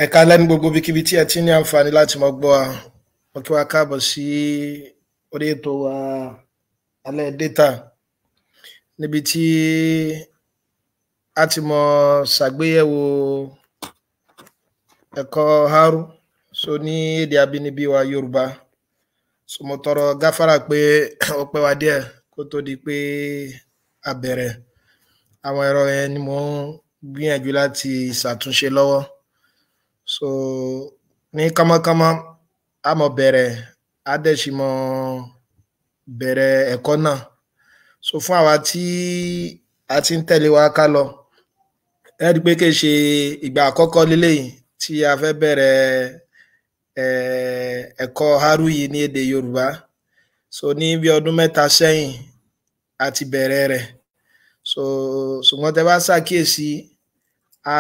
Ẹ káalẹ́ ní gbogbo ibikíbi tí ẹ ti ní àǹfààní láti máa gbọ́ wa. Mo kí wa káàbọ̀ sí orí ètò wa Alẹ́ Data, níbi tí a ti mọ ṣàgbéyẹ̀wò ẹ̀kọ́ R so ní èdè abínibí wa Yorùbá. So mo tọrọ gáfárà pé ó pẹ́ wá díẹ̀ kó tó di pé a bẹ̀rẹ̀. Àwọn ẹ̀rọ yẹn ni mò ń gbìyànjú láti ṣàtúnṣe lọ́wọ́. So ní kánmọ́kánmọ́, a mọ̀ bẹ̀rẹ̀, a dẹ̀ sì mọ̀ bẹ̀rẹ̀ ẹ̀kọ́ náà. So fún àwa tí a ti ń tẹ̀lé wa ká lọ, ẹ rí i pé kì í ṣe ìgbà àkọ́kọ́ leléyìí tí a fẹ́ bẹ̀rẹ̀ ẹ̀kọ́ R yìí ní èdè Yorùbá. So ní bí ọdún 3 sẹ́yìn a ti bẹ̀rẹ̀ rẹ̀. So ṣùgbọ́n tẹ́ bá ṣàkíyèsí, a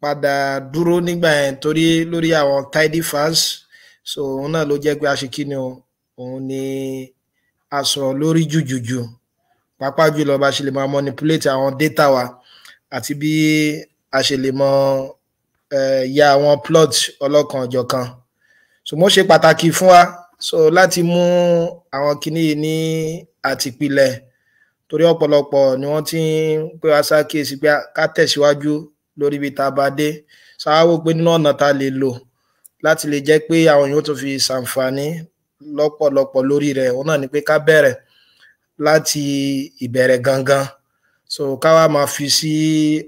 padà dúró nígbà yẹn torí lórí àwọn tidyverse. So òun náà ló jẹ́ pé a ṣe kíni o, òun ni a sọ̀rọ̀ lórí jùjùjù, pàápàá jùlọ bá ṣe lè máa manipulate àwọn data wa àti bí a ṣe lè mọ ya àwọn plot ọlọ́kan-ò-jọ̀kan. Ṣùgbọ́n ó ṣe pàtàkì fún wa so láti mú àwọn kinní yìí ní àtìpilẹ̀, torí ọ̀pọ̀lọpọ̀ ni wọ́n ti ń pè wá ṣàkíyèsí pé ká tẹ̀síwájú lórí ibi tá a bá dé. So a wá wò pé nínú ọ̀nà tá a lè lò láti lè jẹ́ pé àwọn èèyàn ó tún fi ṣàǹfààní lọ́pọ̀lọpọ̀ lórí rẹ̀, òun náà ni pé ká bẹ̀rẹ̀ láti ìbẹ̀rẹ̀ gangan. So ká wá máa fi sí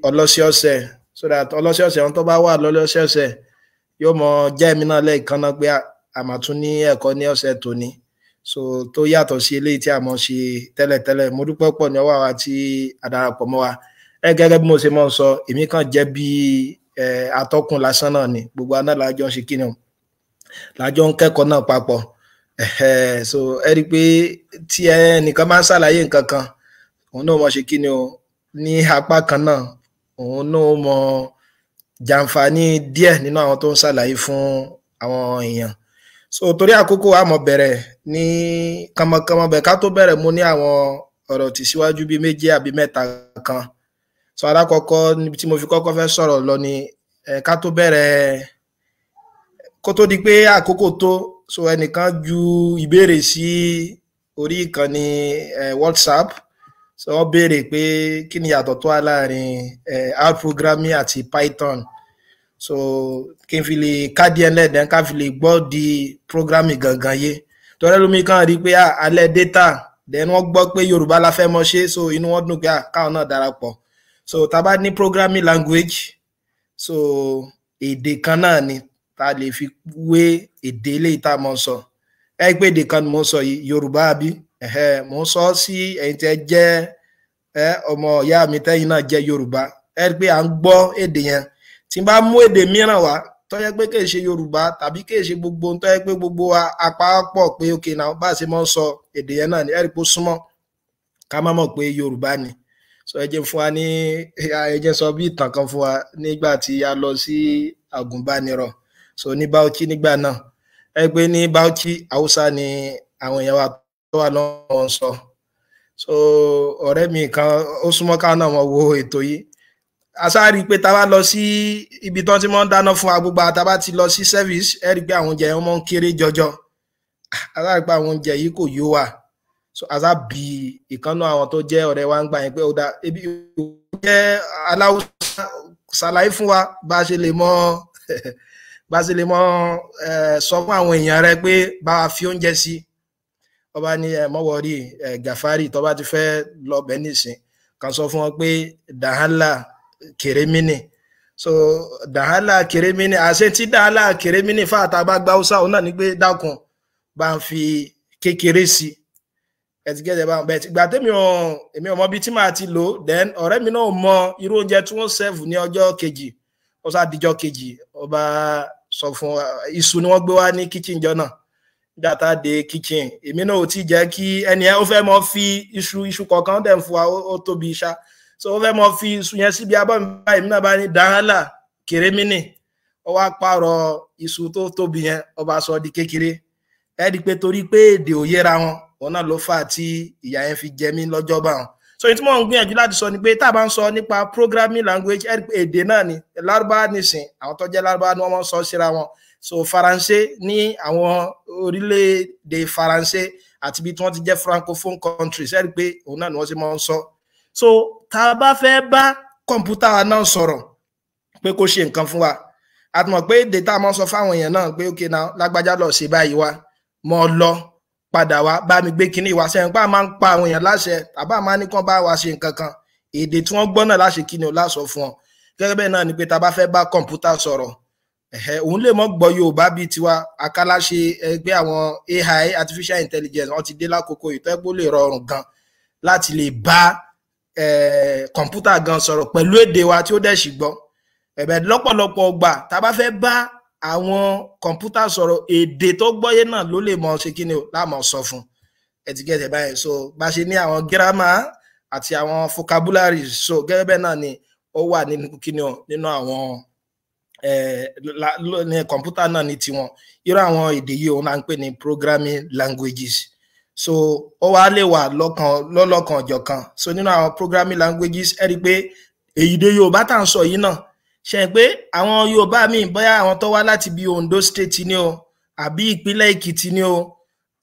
ọlọ́sẹ̀ọ̀sẹ̀, so that ọlọ́sẹ̀ọ̀sẹ̀, ohun tó bá wà lọ́lọ́sẹ̀ọ̀sẹ̀ yóò mọ jẹ́ èmi náà lẹ́ẹ̀kan náà pé a máa tún ní ẹ̀kọ́ ní ọ̀sẹ̀ tòní, so tó yàtọ̀ sí eléyìí tí a mọ̀ ṣe tẹ́lẹ̀tẹ́lẹ̀. Mo dúpẹ́ pọ̀ ní ọwọ́ àwa tí a darapọ̀ mọ́ wa. Ẹ gẹ́gẹ́ bí mo ṣe máa ń sọ, èmi kàn jẹ́ bí atọ́kùn lásán náà ni. Gbogbo wa náà la jọ ń ṣe kíni o, la jọ ń kẹ́kọ̀ọ́ náà papọ̀. So ẹ rí i pé tí ẹnìkan bá ń ṣàlàyé nǹkan kan, òun náà mọ̀ ṣe kíni o, ní apá kan náà, òun náà mọ̀ jàǹfààní díẹ̀ nínú àwọn tó ń ṣàlàyé fún àwọn èèyàn. So torí àkókò, a mọ̀ bẹ̀rẹ̀ ní kánmọ́kánmọ́. Bẹ̀ ká tó bẹ̀rẹ̀, mo ní àwọn ọ̀rọ̀ tì síwájú bíi méjì àbí mẹ́ta kan. So alákọ̀ọ́kọ́ níbi tí mo fi kọ́kọ́ fẹ́ sọ̀rọ̀ lọ ni ká tó bẹ̀rẹ̀, kó tó di pé àkókò tó. So ẹnìkan ju ìbéèrè sí orí ìkànnì WhatsApp. So wọ́n béèrè pé kí ni ìyàtọ̀ tó wà láàrin R programming àti Python. So kí n fi lè ká díẹ̀ ńlẹ̀ dẹ́n, ká fi lè gbọ́ di programming gangan yé. Torí ẹlòmíì kan rí i pé Alẹ́ Data, then wọ́n gbọ́ pé Yorùbá la fẹ́ mọ̀ ṣe, so inú wọn dùn pé káwọn náà darapọ̀. So tá a bá ní programming language, so èdè kan náà ni tá a lè fi wé èdè eléyìí tá a mọ̀ sọ. Ẹ pé èdè kan ni mò ń sọ yìí, Yorùbá, àbí? Mò ń sọ sí ẹ̀yin tẹ́ jẹ́ ọmọ ìyá mi, tẹ́yin náà jẹ́ Yorùbá. Ẹ rí i pé à ń gbọ́ èdè yẹn. Tí n bá mú èdè mìíràn wá tó jẹ́ pé kì í ṣe Yorùbá tàbí kì í ṣe gbogbo ohun tó jẹ́ pé gbogbo wa apá pọ̀ pé okay now, bá a ṣe máa ń sọ èdè yẹn náà ni, ẹ rí i pé ó súnmọ́ ká má mọ̀ pé Yorùbá ni. So ẹ jẹ́ fún wa ní, ẹ jẹ́ sọ bí ìtàn kan fún wa nígbà tí a lọ sí àgùnbánirọ̀, so ní Bauchi nígbà náà. Ẹ pé ní Bauchi, Haúsá ni àwọn èèyàn wa tó wà lọ́wọ́ ń sọ. So ọ̀rẹ́ mi kan, ó súnmọ́ káwọn náà wọ́n wo ètò yìí. A sáà rí i pé tá a bá lọ sí ibi tí wọ́n ti máa ń dáná fún wa, gbogbo tá a bá ti lọ sí service, ẹ rí i pé àwọn oúnjẹ yẹn máa ń kéré jọjọ. A sáà rí i pé àwọn oúnjẹ yìí kò yó wa. So a sáà bi ìkan nínú àwọn tó jẹ́ ọ̀rẹ́ wa ń gbà yẹn pé ó dá ebi jẹ́ aláwùsá, ṣàlàyé fún wa bá a ṣe lè mọ sọ fún àwọn èèyàn rẹ pé bá wa fi oúnjẹ sí. Ọba ní ẹ mọ́ worry ẹ Gàfárì, tó bá ti fẹ́ lọ bẹ́ẹ̀ nísìn, kàn sọ fún wọn pé dàhálà kèrèmínì. So dàhálà kèrèmínì, àṣẹ tí dàhálà kèrèmínì fáàtà bá gbá Haúsá, òun náà ní pé dákun bá ń fi kékeré sí. Ẹtìgẹ́tẹ̀ bá ń bẹ̀ gbà tẹ́mi ò, èmi ò mọ ibi tí màá ti lò. Then ọ̀rẹ́ mi náà mọ irú oúnjẹ tí wọ́n serve ní ọjọ́ kejì. Ó sá dijọ́ kejì, ó bá sọ fún iṣu ni wọ́n gbé wá ní kitchen jọ náà. Nígbà tá a dé kitchen, èmi náà ò tí jẹ́ kí ẹni ẹ ó fẹ́ mọ fi iṣu kọ̀ọ̀kan dẹ̀ ń fún wa, ó tóbi ṣá. So ó fẹ́ mọ fi iṣu yẹn síbi abọ́ mi báyìí, èmi náà bá ní dàhálà kèrèmínì. Ó wá pààrọ̀ iṣu tó tóbi yẹn, ó bá sọ di kékeré. Ẹ rí i pé torí pé èdè ò yéra wọn, òun náà ló fà á tí ìyà yẹn fi jẹ mí lọ́jọ́ bá wọn. So èyí tí mò ń gbìyànjú láti sọ ni pé tá a bá ń sọ nípa programming language, èdè náà ni Lárúbáwá nìsín, àwọn tó jẹ́ Lárúbáwá ni wọ́n máa ń sọ síra wọn. So Faransé ní àwọn orílẹ̀-èdè Faransé àti ibi tí wọ́n ti jẹ́ francophone countries, ẹ rí i pé òun náà ni wọ́n ṣe máa ń sọ. So tá a bá fẹ́ bá kọ̀ǹpútà náà sọ̀rọ̀ pé kó ṣe nǹkan fún wa, a ti mọ̀ pé èdè tá a máa ń sọ fáwọn èèyàn náà pé ok náà lágbájá lọ ṣe báyìí wá, mọ́ ọ lọ padà wá bá mi gbé kinní ìwà sẹ́yìn, pé a máa ń pa àwọn èèyàn láṣẹ tàbá máa ní kán bá wa ṣe nǹkan kan, èdè tí wọ́n gbọ́ náà láṣẹ kíni ò láṣọ fún ọ. Gẹ́gẹ́ bẹ́ẹ̀ náà ni pé tá a bá fẹ́ bá kọ̀ǹpútà sọ̀rọ̀, òun lè mọ́ gbọ́ Yorùbá bíi tiwa. Akáláṣe ẹgbẹ́ àwọn AI, artificial intelligence, wọ́n ti dé lákòókò ìtọ́ ẹ̀pọ̀ lè rọrùn gan láti lè bá kọ̀ǹpútà gan sọ̀rọ̀ pẹ̀lú èdè wa tí ó dẹ̀ sì gbọ́. Ẹ̀bẹ̀ lọ́pọ̀lọpọ̀ ọgbà tá a bá fẹ́ bá àwọn kọ̀ǹpútà sọ̀rọ̀, èdè tó gbọ́yé náà ló lè mọ ṣe kíni o láàmú sọ fún ẹ ti gẹ̀ẹ́sẹ̀ báyìí. So bá ṣe ní àwọn grammar àti àwọn vocabularies, so gẹ́gẹ́ bẹ́ẹ̀ náà ni ó wà nínú kíni o nínú àwọn ní kọ̀ǹpútà náà ní tiwọn. Irú àwọn èdè yìí òun là ń pè ní programming languages. So ó wá lè wà lọ́kàn lọ́lọ́kan ọ̀jọ̀kan. So nínú àwọn programming languages, ẹ rí i pé èdè Yorùbá tá à ń sọ yìí náà, ṣe pé àwọn Yorùbá míì, bóyá àwọn tó wá láti bí Ondo State ni o, àbí ìpínlẹ̀ Èkìtì ni o,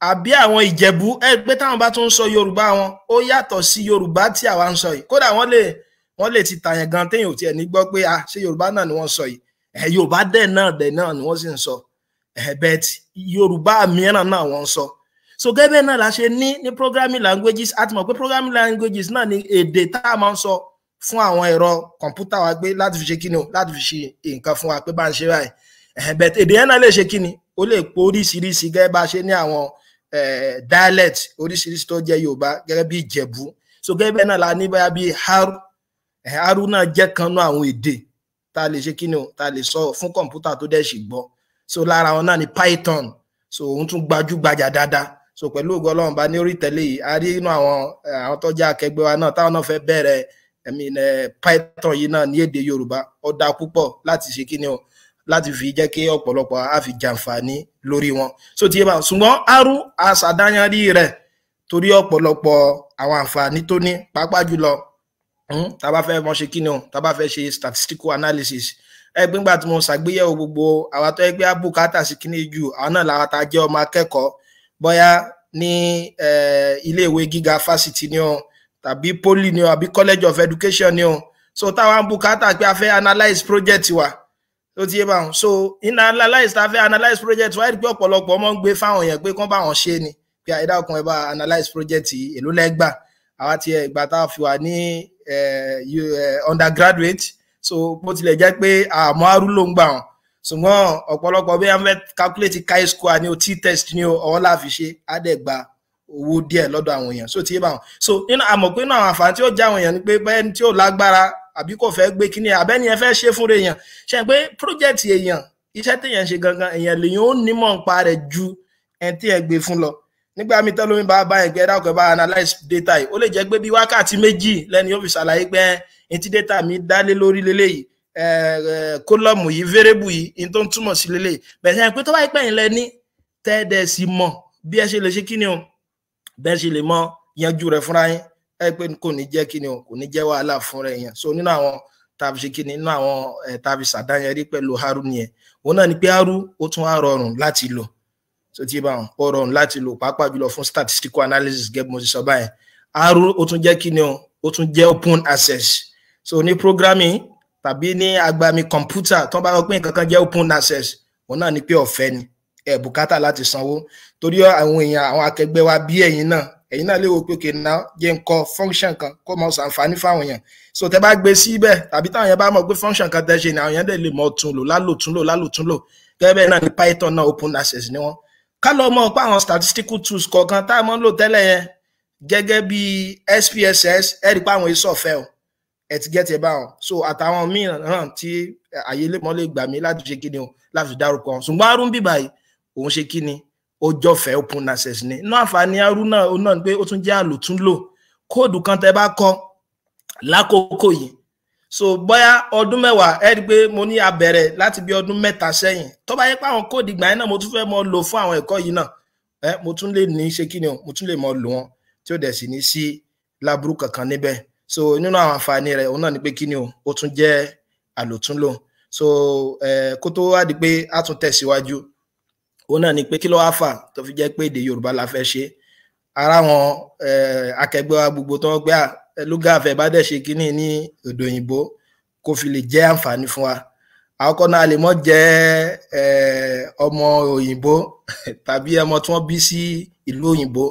àbí àwọn Ìjẹ̀bú, ẹ pé táwọn bá tún ń sọ Yorùbá wọn, ó yàtọ̀ sí Yorùbá tí àwa ń sọ yìí. Kódà wọ́n lè ti tàyàn gan téèyàn ò tiẹ̀ ní gbọ́ pé ah, ṣé Yorùbá náà ni wọ́n sọ yìí? Ẹ Yorùbá dẹ̀ náà ni wọ́n sì ń sọ ẹ, bẹ́ẹ̀ Yorùbá mìíràn náà wọ́n ń sọ. So gẹ́gẹ́ náà la ṣe ní programming languages. A ti mọ̀ pé programming languages náà ni èdè tá a máa ń sọ fún àwọn ẹ̀rọ kọ̀ǹpútà wa pé láti fi ṣe kíni o, láti fi ṣe nǹkan fún wa pé bá ń ṣe báyìí. Bẹ́ẹ̀ èdè yẹn náà lè ṣe kíni, ó lè pọ̀ oríṣiríṣi, gẹ́gẹ́ bá a ṣe ní àwọn dialect oríṣiríṣi tó jẹ́ Yorùbá, gẹ́gẹ́ bí Ìjẹ̀bú. So gẹ́gẹ́ bẹ́ẹ̀ náà la ní báyà bí R. R náà jẹ́ kan nú àwọn èdè tá a lè ṣe kíni o, tá a lè sọ fún kọ̀ǹpútà tó dẹ̀ sì gbọ́. So lára wọn náà ni Python. So òun tún gbajúgbajà dáadáa. So pẹ̀lú ògo Ọlọ́run bá ní orí tẹ̀lé yìí, a rí inú àwọn tó jẹ́ akẹgbẹ́ wa náà táwọn náà fẹ́ bẹ̀rẹ̀, I mean, Python yìí náà ní èdè Yorùbá. Ó dáa púpọ̀ láti ṣe kíni o, láti fi jẹ́ kí ọ̀pọ̀lọpọ̀ á fi jàǹfààní lórí wọn. So tí yé bá ṣùgbọ́n R, aṣàdáyanrí rẹ̀ torí ọ̀pọ̀lọpọ̀ àwọn àǹfààní tó ní, pàápàá jùlọ tá a bá fẹ́ mọ̀ ṣe kíni o, tá a bá fẹ́ ṣe statistical analysis. Ẹ pé ńgbà tí mo ṣàgbéyẹ̀wò gbogbo àwa tó yẹ pé àbùkátà sí kíní jù, àwọn náà làwọn tá a jẹ́ ọmọ akẹ́kọ̀ọ́, bóyá ní iléèwé gíga fásitì ni o, tàbí poly ni o, àbí college of education ni o. So táwa ń bùkátà pé a fẹ́ analyse project wa tó ti yé báwọn. So in analyse, tá a fẹ́ analyse project wa, ẹ rí i pé ọ̀pọ̀lọpọ̀ ọmọ ń gbé fáwọn èèyàn pé kán bá wọn ṣe ni pé àyídá ọkùnrin bá analyse project yìí, èló lẹ́gbà àwa tiẹ̀ ìgbà tá a fi wà ní undergraduate. So bó tilẹ̀ jẹ́ pé àmọ́ R ló ń gbà wọn, ṣùgbọ́n ọ̀pọ̀lọpọ̀ bí wọ́n fẹ́ calculate chi-square ni o, t-test ni o, ọwọ́ la fi ṣe, á dẹ̀ gba owó díẹ̀ lọ́dọ̀ àwọn èèyàn. So tí yé báwọn. So nínú àmọ̀ pé nínú àwọn àǹfààní tí ó jẹ́ àwọn èèyàn ni pé bẹ́ẹ̀ tí ó lágbára àbí kò fẹ́ gbé kíní àbẹ́ni ẹ fẹ́ ṣe fúnra èèyàn, ṣe pé project èèyàn, iṣẹ́ téèyàn ṣe gangan, èèyàn lèèyàn ó nímọ̀ nípa rẹ̀ ju ẹni tí ẹ gbé fún lọ. Nígbà míì tẹ́lómi bá bá ẹgbẹ́ dákọ̀ bá analyse data yìí, ó lè jẹ́ pé bí wákàtí 2 lẹ́ni yóò fi ṣàlàyé pé ẹni tí data mi dá lé lórí leléyìí, column yìí, variable yìí, ní tó ń túmọ̀ sí leléyìí. Bẹ̀rẹ̀ sẹ́yìn pé tó bá yẹ pẹ́yìn lẹ́ní tẹ́ẹ̀dẹ̀ sí mọ̀ bí ẹ ṣe lè ṣe kíni o, bẹ́ẹ̀ ṣe lè mọ yanjú rẹ̀ fúnra yín, ẹ pé kò ní jẹ́ kíni o, kò ní jẹ́ wàhálà fúnra èèyàn. So nínú àwọn tá a fi ṣe kíni, nínú àwọn tá a fi ṣàdáyẹrí pẹ̀lú R nìyẹn. Òun náà ni pé R ó tún wá rọrùn láti lò. So tí bá wọn, ó rọrùn láti lò, pàápàá jùlọ fún statistical analysis, gẹ́gẹ́ bí mo ti sọ báyẹn. R ó tún jẹ́ kíni o, ó tún jẹ́ open access. So ní programming tàbí ní agbami kọ̀ǹpútà, tó bá wọ́n pé nǹkan kan jẹ́ open access, òun náà ni pé ọ̀fẹ́ ni, ẹ bùkátà láti sanwó. Torí àwọn èèyàn, àwọn akẹgbẹ́ wa bí ẹ̀yin náà, ẹ̀yin náà lè wo pé okay now, jẹ́ ń kọ function kan kó mọ ṣàǹfààní fáwọn èèyàn. So tẹ́ bá gbé síbẹ̀ tàbí táwọn èèyàn bá mọ̀ pé function kan tẹ́ ṣe ni, àwọn èèyàn dẹ̀ lè mọ̀ tún lò lálòtún lò lálòtún lò. Gẹ́gẹ́ bẹ́ẹ̀ náà ni Python náà, open access ni wọ́n. Ká lọ mọ̀ pé àwọn statistical tools kọ̀ọ̀kan tá a mọ̀ ń lò tẹ́lẹ̀ yẹn, gẹ́gẹ́ bí SPSS, ẹ rí pé àwọn èso ọ̀fẹ́ o, ẹ ti gẹ́tì ẹ báwọn. So àtàwọn mìíràn tí àyè lè mọ́ lè gbà mí láti ṣe kíni o, láti dárúkọ wọn. Ṣùgbọ́n R ń bì báyìí, òun ṣe kíni, ó jọ̀fẹ́, open access ni. Inú àǹfààní R náà, ó náà ni pé ó tún jẹ́ àlòtúnlò. Code kan tẹ́ bá kọ lákòókò yìí, so bóyá ọdún 10, ẹ rí i pé mo ní abẹ̀rẹ̀ láti bí ọdún 3 sẹ́yìn, tó bá yẹ pé àwọn code ìgbà yẹn náà mo tún fẹ́ mọ lò fún àwọn ẹ̀kọ́ yìí náà, ẹ mo tún lè ní ṣe kíni o, mo tún lè mọ lò wọn tí ó dẹ̀ sì ní sí láburú kankan níbẹ̀. So nínú àwọn àǹfààní rẹ̀, òun náà ni pé kí ni o, ó tún jẹ́ àlòtúnlò. So kó tó wá di pé a tún tẹ̀síwájú, òun náà ni pé kí ló wá fà tó fi jẹ́ pé èdè Yorùbá la fẹ́ ṣe. Ara wọn akẹgbẹ́ wa gbogbo tó ń gbé Lugaf bá dẹ̀ ṣe kínní ní èdè òyìnbó kó fi lè jẹ́ àǹfààní fún wa. Àkọ́kọ́ náà, lè mọ́ jẹ́ ọmọ òyìnbó tàbí ọmọ tí wọ́n bí sí ìlú òyìnbó,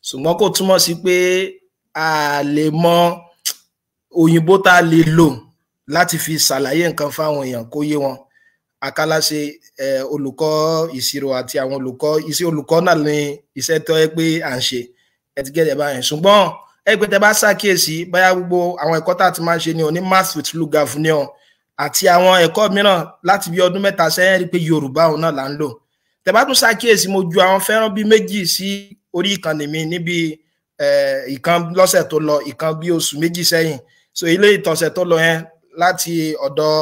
ṣùgbọ́n kò túmọ̀ sí pé a lè mọ òyìnbó tá a lè lò láti fi ṣàlàyé nǹkan fáwọn èèyàn kó yé wọn. Akálàṣe olùkọ́ ìṣirò àti àwọn olùkọ́ iṣẹ́ olùkọ́ náà ní iṣẹ́ tó yẹ pé à ń ṣe, ẹ ti gẹ́gẹ́ báyẹn. Ṣùgbọ́n ẹ pé tẹ bá ṣàkíyèsí, báyà gbogbo àwọn ẹ̀kọ́ tá a ti máa ń ṣe ní òní Maths with Lugaf ní ọ àti àwọn ẹ̀kọ́ mìíràn láti bí ọdún 3 sẹ́yìn, rí pé Yorùbá òun náà là ń lò. Tẹ bá tún ṣàkíyèsí, mo ju àwọn fẹ́ràn bíi 2 sí orí ìkànnì mi níbi ìkan lọ́sẹ̀ tó lọ, ìkan bí oṣù 2 sẹ́yìn. So ilé ìtọ̀sẹ̀ tó lọ yẹn láti ọ̀dọ̀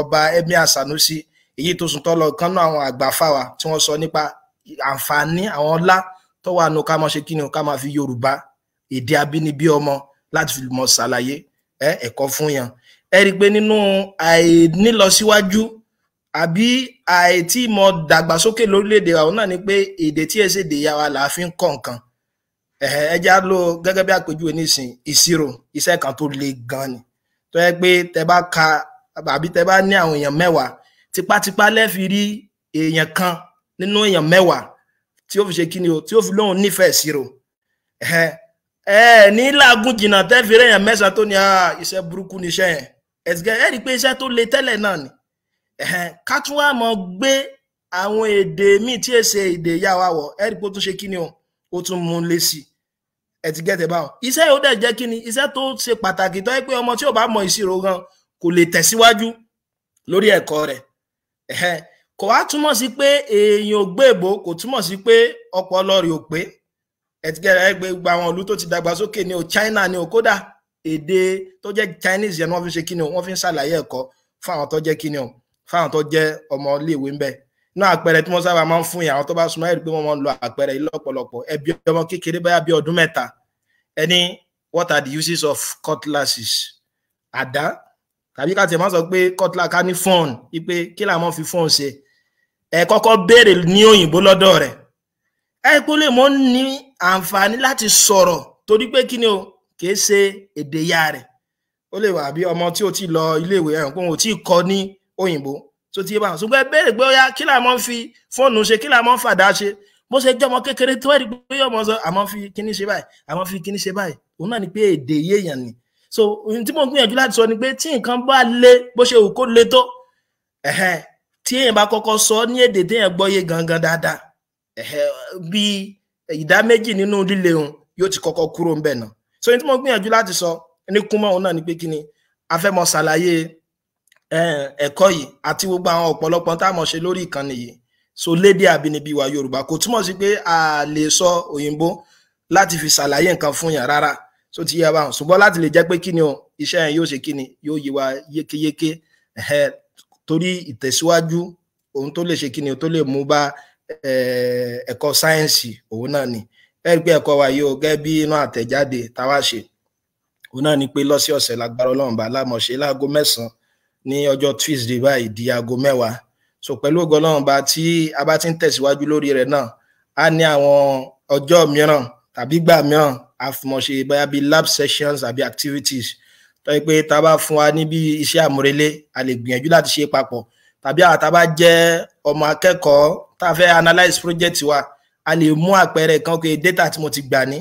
ọba Emir Sanusi, èyí tó sùn tó lọ kan náà, àwọn àgbà fáwa tí wọ́n sọ nípa àǹfààní àwọn ọlá tó wà nù ká máa ṣe kí ni, ká máa fi Yorùbá, èdè abínibí ọmọ, láti fi mọ̀ ṣàlàyé ẹ̀kọ́ fún yàn. Ẹ rí i pé nínú àìnílọsíwájú àbí àìtí mọ̀ dàgbàsókè lórílẹ̀‐èdè wa, òun náà ni pé èdè tí èsì èdè ìyá wa là á fi ń kọ́ nǹkan. Ẹ já lò gẹ́gẹ́ bí àpèjúwe nísìn, ìṣirò, iṣẹ́ kan tó le gan ni, tó yẹ pé tẹ bá ka àbí tẹ bá ní àwọn èèyàn 10, tipátipá lẹ́ẹ̀fi rí èèyàn kan nínú èèyàn 10 tí ó fi ṣe kíni o, tí ó fi lóun nífẹ̀ẹ́ ìṣirò. Ẹ ní làágùn jìnnà tẹ́ fi rí èèyàn 9 tó ní iṣẹ́ burúkú ni iṣẹ́ yẹn. Ẹ rí i pé iṣẹ́ tó le tẹ́lẹ̀ náà ni. Ká tún wá mọ gbé àwọn èdè míì tí èsè èdè ìyá wa wọ̀, ẹ rí i pé ó tún ṣe kíni o, ó tún mú un lé sí i. Ẹ ti gẹ́tẹ̀ báwọn. Iṣẹ́ yóò dẹ̀ jẹ́ kíni, iṣẹ́ tó ṣe pàtàkì, tó yẹ pé ọmọ tí ò bá mọ ìṣirò gan kò lè tẹ̀síwájú lórí ẹ̀kọ́ rẹ̀. Kò wá túmọ̀ sí pé èèyàn ò gbé èbó, kò túmọ̀ sí pé ọpọlọ rẹ̀ ò pé. Ẹ ti gẹ́tẹ̀, ẹ gbé gbogbo àwọn ìlú tó ti dàgbàsókè ní o, China ní o, kódà èdè tó jẹ́ Chinese yẹn ni wọ́n fi ṣe kíni o, wọ́n fi ń ṣàlàyé ẹ̀kọ́ fáwọn tó jẹ́ kíni o, fáwọn tó jẹ́ ọmọ iléèwé ń bẹ náà. Àpẹẹrẹ tí wọ́n sábà máa ń fún yàn, àwọn tó bá súnmọ́, ẹ̀rí pé wọ́n máa ń lo àpẹẹrẹ yìí lọ́pọ̀lọpọ̀. Ẹbí ọmọ kékeré báyà bí ọdún 3, ẹni "What are the uses of cutlasses?" Àdá, tàbí ká tiẹ̀ máa sọ pé cutlass, ká ní phone, wípé kí làwọn fi phone ṣe. Ẹ kọ́kọ́ béèrè ní òyìnbó lọ́dọ̀ rẹ̀, ẹ kó lè mọ́ ní àǹfààní láti sọ̀rọ̀, torí pé kí ni o, kìí ṣe èdè ìyá rẹ̀. Ó lè wà bí ọmọ tí ó ti lọ iléèwé, ẹ̀hún pé òun ò tí ì kọ́ ní òyìnbó tó ti yé báwọn. Ṣùgbọ́n ẹ béèrè pé ó yá, kí làwọn fi fóònù ṣe, kí làwọn fàdá ṣe, bó ṣe jẹ́ ọmọ kékeré tó, ẹ̀rí pé yọmọ sọ àmọ́ fi kíní ṣe báyìí, àmọ́ fi kíní ṣe báyìí. Òun náà ni pé èdè yéèyàn ni. So ohun tí mo gbìyànjú láti sọ ni pé tí nǹkan bá le, bó ṣe wù kó le tó, tí èèyàn bá kọ́kọ́ sọ ní èdè téèyàn gbọ́yé gangan dáadáa, bí ìdá 2 nínú líle òun yóò ti kọ́kọ́ kúrò ńbẹ̀ náà. So ohun tí mo gbìyànjú láti sọ ní kúmọ̀, òun náà ni pé kí ni a fẹ́ mọ ṣàlàyé ẹ̀kọ́ yìí àti gbogbo àwọn ọ̀pọ̀lọpọ̀ tá a mọ̀ ṣe lórí ìkànnì yìí. So lédè àbínibí wa Yorùbá kò túmọ̀ sí pé a lè sọ òyìnbó láti fi ṣàlàyé nǹkan fún yàn rárá. So ti yé wa, ṣùgbọ́n láti lè jẹ́ pé kí ni o, iṣẹ́ yẹn yóò ṣe kí ni, yóò yé wa yékéyéké, torí ìtẹ̀síwájú ohun tó lè ṣe kí ni o, tó lè mú bá ẹ̀kọ́ sáyẹ́ǹsì, òun náà ni. Ẹ rí pé ẹ̀kọ́ wa yìí o, gẹ́gẹ́ bí inú àtẹ̀jáde táwa ṣe, òun náà ni pé lọ́sọ̀ọ̀sẹ̀, lágbára Ọlọ́run bá lámọ̀ṣe, láago 9 ní ọjọ́ Tuesday báyìí di aago 10. So pẹ̀lú ògo Ọlọ́run bá, tí a bá ti ń tẹ̀síwájú lórí rẹ̀ náà, á ní àwọn ọjọ́ mìíràn tàbí gbà mìíràn a fi mọ̀ ṣe bóyá bíi lab sessions àbí activities, tó yẹ pé tá a bá fún wa ní bí iṣẹ́ àmúrelé, a lè gbìyànjú láti ṣe papọ̀, tàbí àwọn tá a bá jẹ́ ọmọ akẹ́kọ̀ọ́ tá a fẹ́ analyse project wa, a lè mú àpẹẹrẹ kan pé data tí mo ti gbà ní,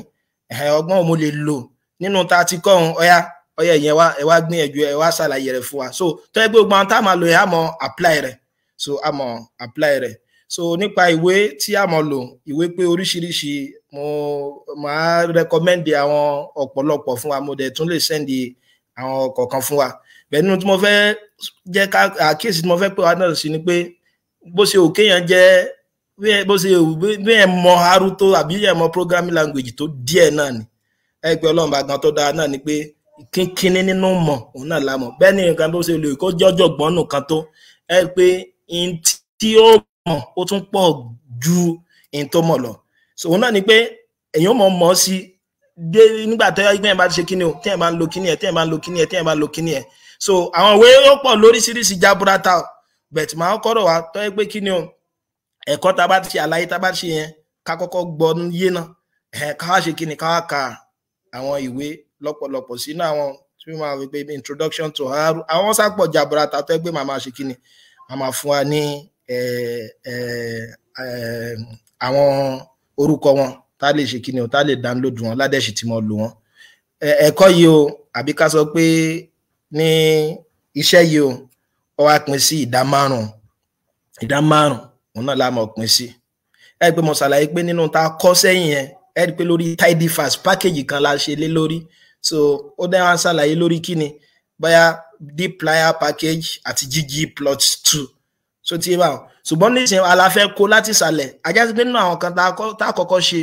ọgbọ́n mo lè lò nínú tá a ti kọ́ òun, ọ̀yá ọ̀yá ìyẹn wá, ẹ wá gbìyànjú, ẹ wá ṣàlàyé rẹ̀ fún wa. So tó yẹ pé gbogbo àwọn tá a máa lò yẹn, a mọ̀ apply rẹ̀. So a mọ̀ apply rẹ̀. So nípa ìwé tí a mọ̀ lò, ìwé pé oríṣiríṣi. Mo máa recommend àwọn ọ̀pọ̀lọpọ̀ fún wa, mo dẹ̀ tún lè send àwọn kọ̀ọ̀kan fún wa. Bẹ́ẹ̀ nínú tí mo fẹ́ jẹ́ ká àkíyèsí tí mo fẹ́ pè wá náà sí ni pé bó ṣe òkè yẹn jẹ́, bó ṣe bí ẹ mọ haru tó àbí ẹ mọ programming language tó díẹ̀ náà ni, ẹ pé Ọlọ́run bá gan tó dáa náà ni pé kínkínní nínú mọ̀ òun náà la mọ̀. Bẹ́ẹ̀ ni nǹkan bó ṣe lè kó jọ́jọ́ gbọ́n nù kan tó, ẹ pé n tí ó mọ̀ ó tún pọ̀ ju n tó mọ̀ lọ. So òun náà ni pé èèyàn mọ̀ mọ̀ sí. Dé nígbà tó yẹ pé bá ti ṣe kíni o, téèyàn bá ń lo kíni ẹ̀, téèyàn bá ń lo kíni ẹ̀, téèyàn bá ń lo kíni ẹ̀. So àwọn ìwé ó pọ̀ lóríṣiríṣi jaburata o, but màá kọ́rọ̀ wá tó yẹ pé kíni o, ẹ̀kọ́ tá a bá ti ṣe, àlàyé tá a bá ti ṣe yẹn, ká kọ́kọ́ gbọ́ yé náà, ká wá ṣe kíni, ká wá ka àwọn ìwé lọ́pọ̀lọpọ̀ sínú àwọn tí wọ́n máa wí pé introduction to R. Àwọn sápọ̀ jaburata tó yẹ pé màá máa ṣe kíni, màá máa fún wa ní àwọn orúkọ wọn, tá lè ṣe kíni o, tá lè download wọn ládẹ́sì tí mo lò wọn. Ẹ̀kọ́ yìí o, àbí ká sọ pé ní iṣẹ́ yìí o, ó wá pín sí ìdá márùn-ún. Ìdá márùn-ún òun náà la mọ̀ pín sí. Ẹ pé mo ṣàlàyé pé nínú tá a kọ́ sẹ́yìn yẹn, ẹ rí i pé lórí tidyverse package kan la ṣe lé lórí. So ó dẹ́ wá ṣàlàyé lórí kíni, bóyá dplyr package àti ggplot2. So tí bá wọn, ṣùgbọ́n nísìnyí a la fẹ́ kó láti ìsàlẹ̀. Ajá sí pé nínú àwọn kan tá a kọ́kọ́ ṣe,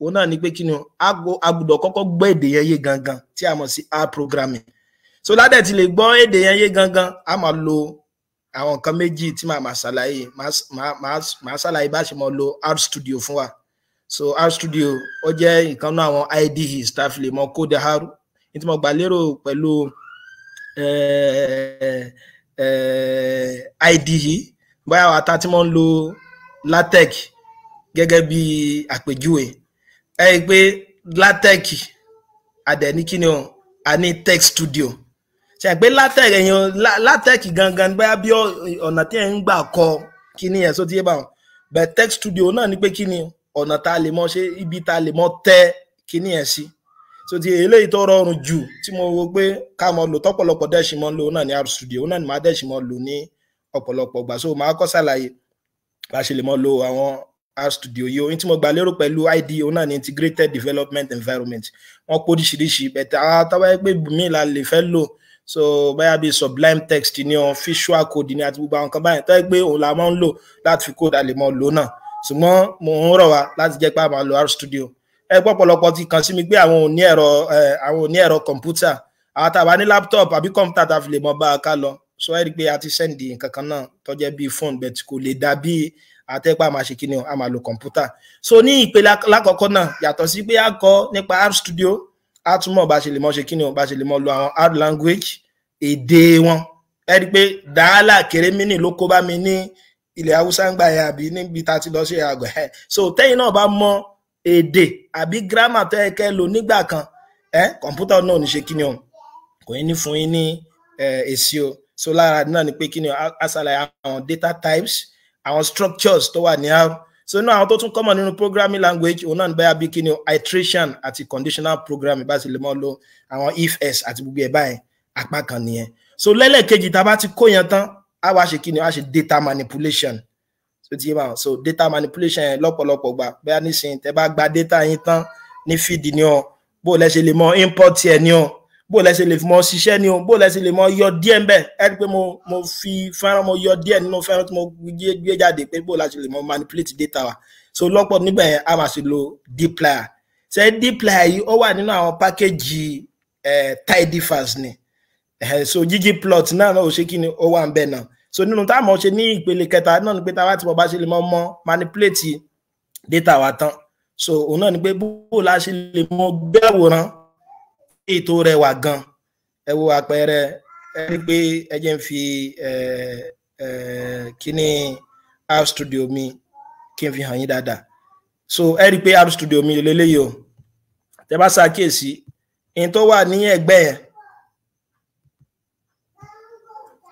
òun náà ni pé kíni o, a gbọ́dọ̀ kọ́kọ́ gbọ́ èdè yẹn yé gangan tí a mọ̀ sí R programming. So ládẹ̀ tí lè gbọ́ èdè yẹn yé gangan, a máa lo àwọn nǹkan méjì tí màá máa ṣàlàyé. Màá ṣàlàyé bá ṣe máa lo R Studio fún wa. So R Studio ó jẹ́ ìkan náà àwọn IDEs tá a fi lè mọ code R. Ní tí mo gbà lérò pẹ̀lú IDE, bóyá wa ta tí mo ń lo LaTeX gẹ́gẹ́ bí àpèjúwe, ẹ rí i pé LaTeX adẹ̀ ní kíni o, a ní Tex Studio. Ṣe pé LaTeX èèyàn LaTeX gangan bóyá bí ọ̀nà tí ẹ̀ ń gbà kọ kíni ẹ̀, só ti yé báwọn. But Tex Studio náà ni pé kíni ọ̀nà tá a lè mọ ṣe, ibi tá a lè mọ tẹ kíni ẹ̀ sí. So ti eléyìí tó rọrùn jù tí mo wo pé ká mọ lò tọ́pọ̀lọpọ̀ dẹ́sì mọ́ lò náà ní R Studio, náà ni màá dẹ́sì mọ́ lò ní ọ̀pọ̀lọpọ̀ gbà. So màá kọ́ ṣàlàyé bá ṣe lè mọ lo àwọn R Studio yìí. Ohun tí mo gbà lérò pẹ̀lú IDE náà ní Integrated Development Environment. Wọ́n kó oríṣiríṣi, bẹ̀tẹ̀ àwọn tó bá yẹ pé mi la lè fẹ́ lò, so báyà bíi Sublime Text ní ọ, Visual Code ní àti gbogbo àwọn kan báyìí tó yẹ pé òun la máa ń lò láti fi code, a lè mọ lò náà. Ṣùgbọ́n mo ń rọ̀ wá láti jẹ́ pé a máa lo R Studio. Ẹ gbọ́, ọ̀pọ̀lọpọ̀ ti kàn sí mi pé àwọn ò ní ẹ̀rọ, àwọn ò ní ẹ̀rọ kọ̀ǹpútà, àwọn tá a bá ní laptop àbí kọ̀ǹpútà tá a fi lè mọ bá a ká lọ. So ẹ rí i pé a ti send nǹkan kan náà tó jẹ́ bíi phone, but kò lè dà bí àtẹ́pá máa ṣe kíni o, a máa lo kọ̀ǹpútà. So ní ìpele lákọ̀ọ́kọ́ náà, yàtọ̀ sí pé a kọ́ nípa R Studio, a tún mọ̀ bá ṣe lè mọ ṣe kíni o, bá ṣe lè mọ lo àwọn R language, èdè wọn. Ẹ rí i pé dàálà kérémínì ló kó bá mi ní ilẹ̀ Haúsá ń gbà yẹn, àbí níbi tá a ti lọ sí àgbẹ̀ ẹ̀. So tẹ́yìn náà bá mọ èdè àbí gírámà tó yẹ kẹ́ lò nígbà kan, ẹ kọ̀ǹpútà náà ò ní ṣe kíni o, kò ní fún yín ní èsì o. So lára náà ni pé kíni o, a ṣàlàyé àwọn data types, àwọn structures tó wà ní R. So inú àwọn tó tún common nínú programming language, òun náà ní báyà bí kíni o, iteration àti conditional programming, bá sì lè mọ́ lo àwọn if else àti gbogbo ẹ̀ báyìí, apá kan nìyẹn. So lẹ́lẹ́kejì, tá a bá ti kó yẹn tán, a wá ṣe kíni o, a ṣe data manipulation. So ti yé báwọn. So data manipulation yẹn lọ́pọ̀lọpọ̀ gbà, bóyá nísìnyí tẹ́ bá gba data yín tán ní feed ni o, bó lẹ ṣe lè mọ import ẹ̀ ni o, bó lẹ ṣe lè mọ ṣiṣẹ́ ni o, bó lẹ ṣe lè mọ yọ díẹ̀ ńbẹ̀. Ẹ rí i pé mo fi fẹ́ràn, mo yọ díẹ̀ nínú fẹ́ràn tí mo gbé jáde pé bó la ṣe lè mọ manipulate data wa. So lọ́pọ̀ níbẹ̀ yẹn, a máa ṣe lo dplyr. Ṣe dplyr yìí, ó wà nínú àwọn package tidyverse ni. So ggplot náà ó ṣe kí ni, ó wà ń bẹ̀ náà. So nínú tá a mọ̀ ṣe ní ìpele kẹta náà ni pé tá a bá ti mọ̀ bá ṣe lè mọ manipulate data wa tán, so òun náà ni pé bó la ṣe lè mọ gbé àwòrán ètò rẹwà gan. Ẹ wo àpẹẹrẹ, ẹ rí pé ẹ jẹ́ ń fi kíní R Studio mi kí n fi hàn yín dáadáa. So ẹ rí pé R Studio mi lélẹ́yìí o. Tẹ bá ṣàkíyèsí ìyẹn tó wà ní ẹ̀gbẹ́ yẹn,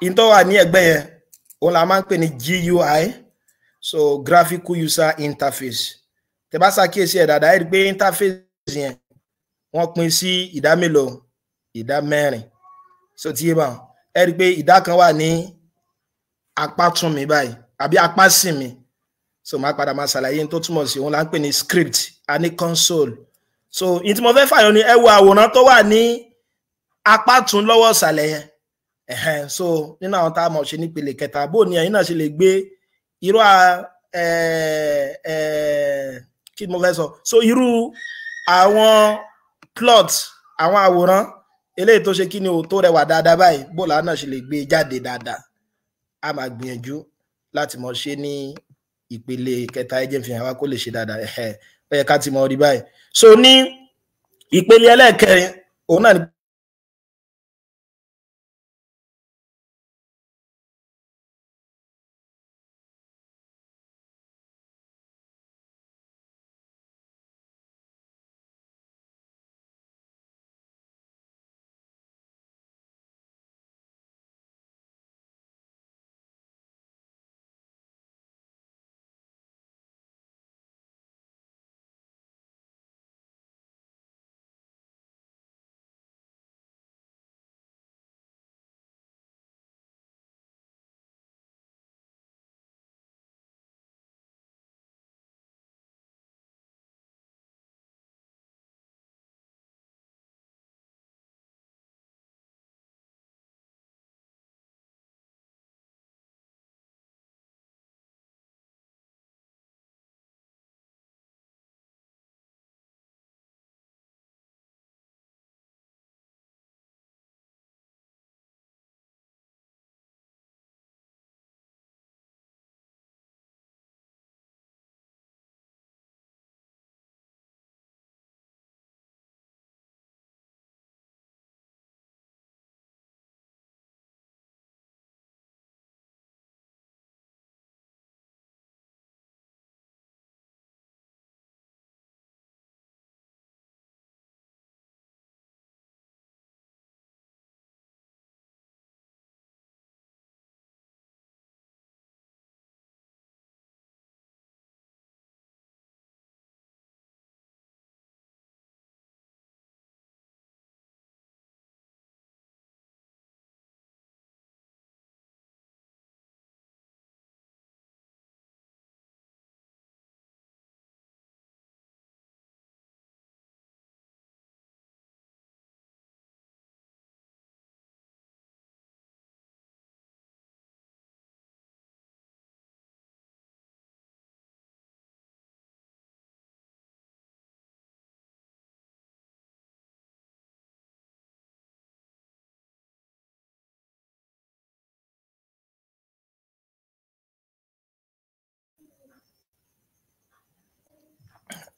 ìyẹn tó wà ní ẹ̀gbẹ́ yẹn, òun la máa ń pè ní GUI, so graphical user interface. Tẹ bá ṣàkíyèsí ẹ̀ dáadáa, ẹ rí pé interface yẹn wọ́n pín sí ìdá mélòó? Ìdá mẹ́rin. So tí yé báwọn, ẹ rí pé ìdá kan wà ní apá tún mi báyìí àbí apá sì mi. So máa padà máa ṣàlàyé tó túmọ̀ sí, òun là ń pè ní script, a ní console. So ìyẹn tí mo fẹ́ fàyọ ni, ẹ wo àwòrán tó wà ní apá tún lọ́wọ́ ìsàlẹ̀ yẹn. So nínú àwọn tá a mọ̀ ṣe nípele kẹta, bó ni ẹ̀yin náà ṣe lè gbé irú kí ni mo fẹ́ sọ, so irú àwọn plot, àwọn àwòrán eléyìí tó ṣe kí ni o, tó rẹwà dáadáa báyìí, bó làwọn náà ṣe lè gbé jáde dáadáa. A máa gbìyànjú láti mọ̀ ṣe ní ìpele kẹta. Ẹ jẹ́ fi hàn wá kó lè ṣe dáadáa. Ó yẹ ká ti mọ̀ rí báyìí. So ní Ìpele ẹlẹ́ẹ̀kẹrin òun náà ni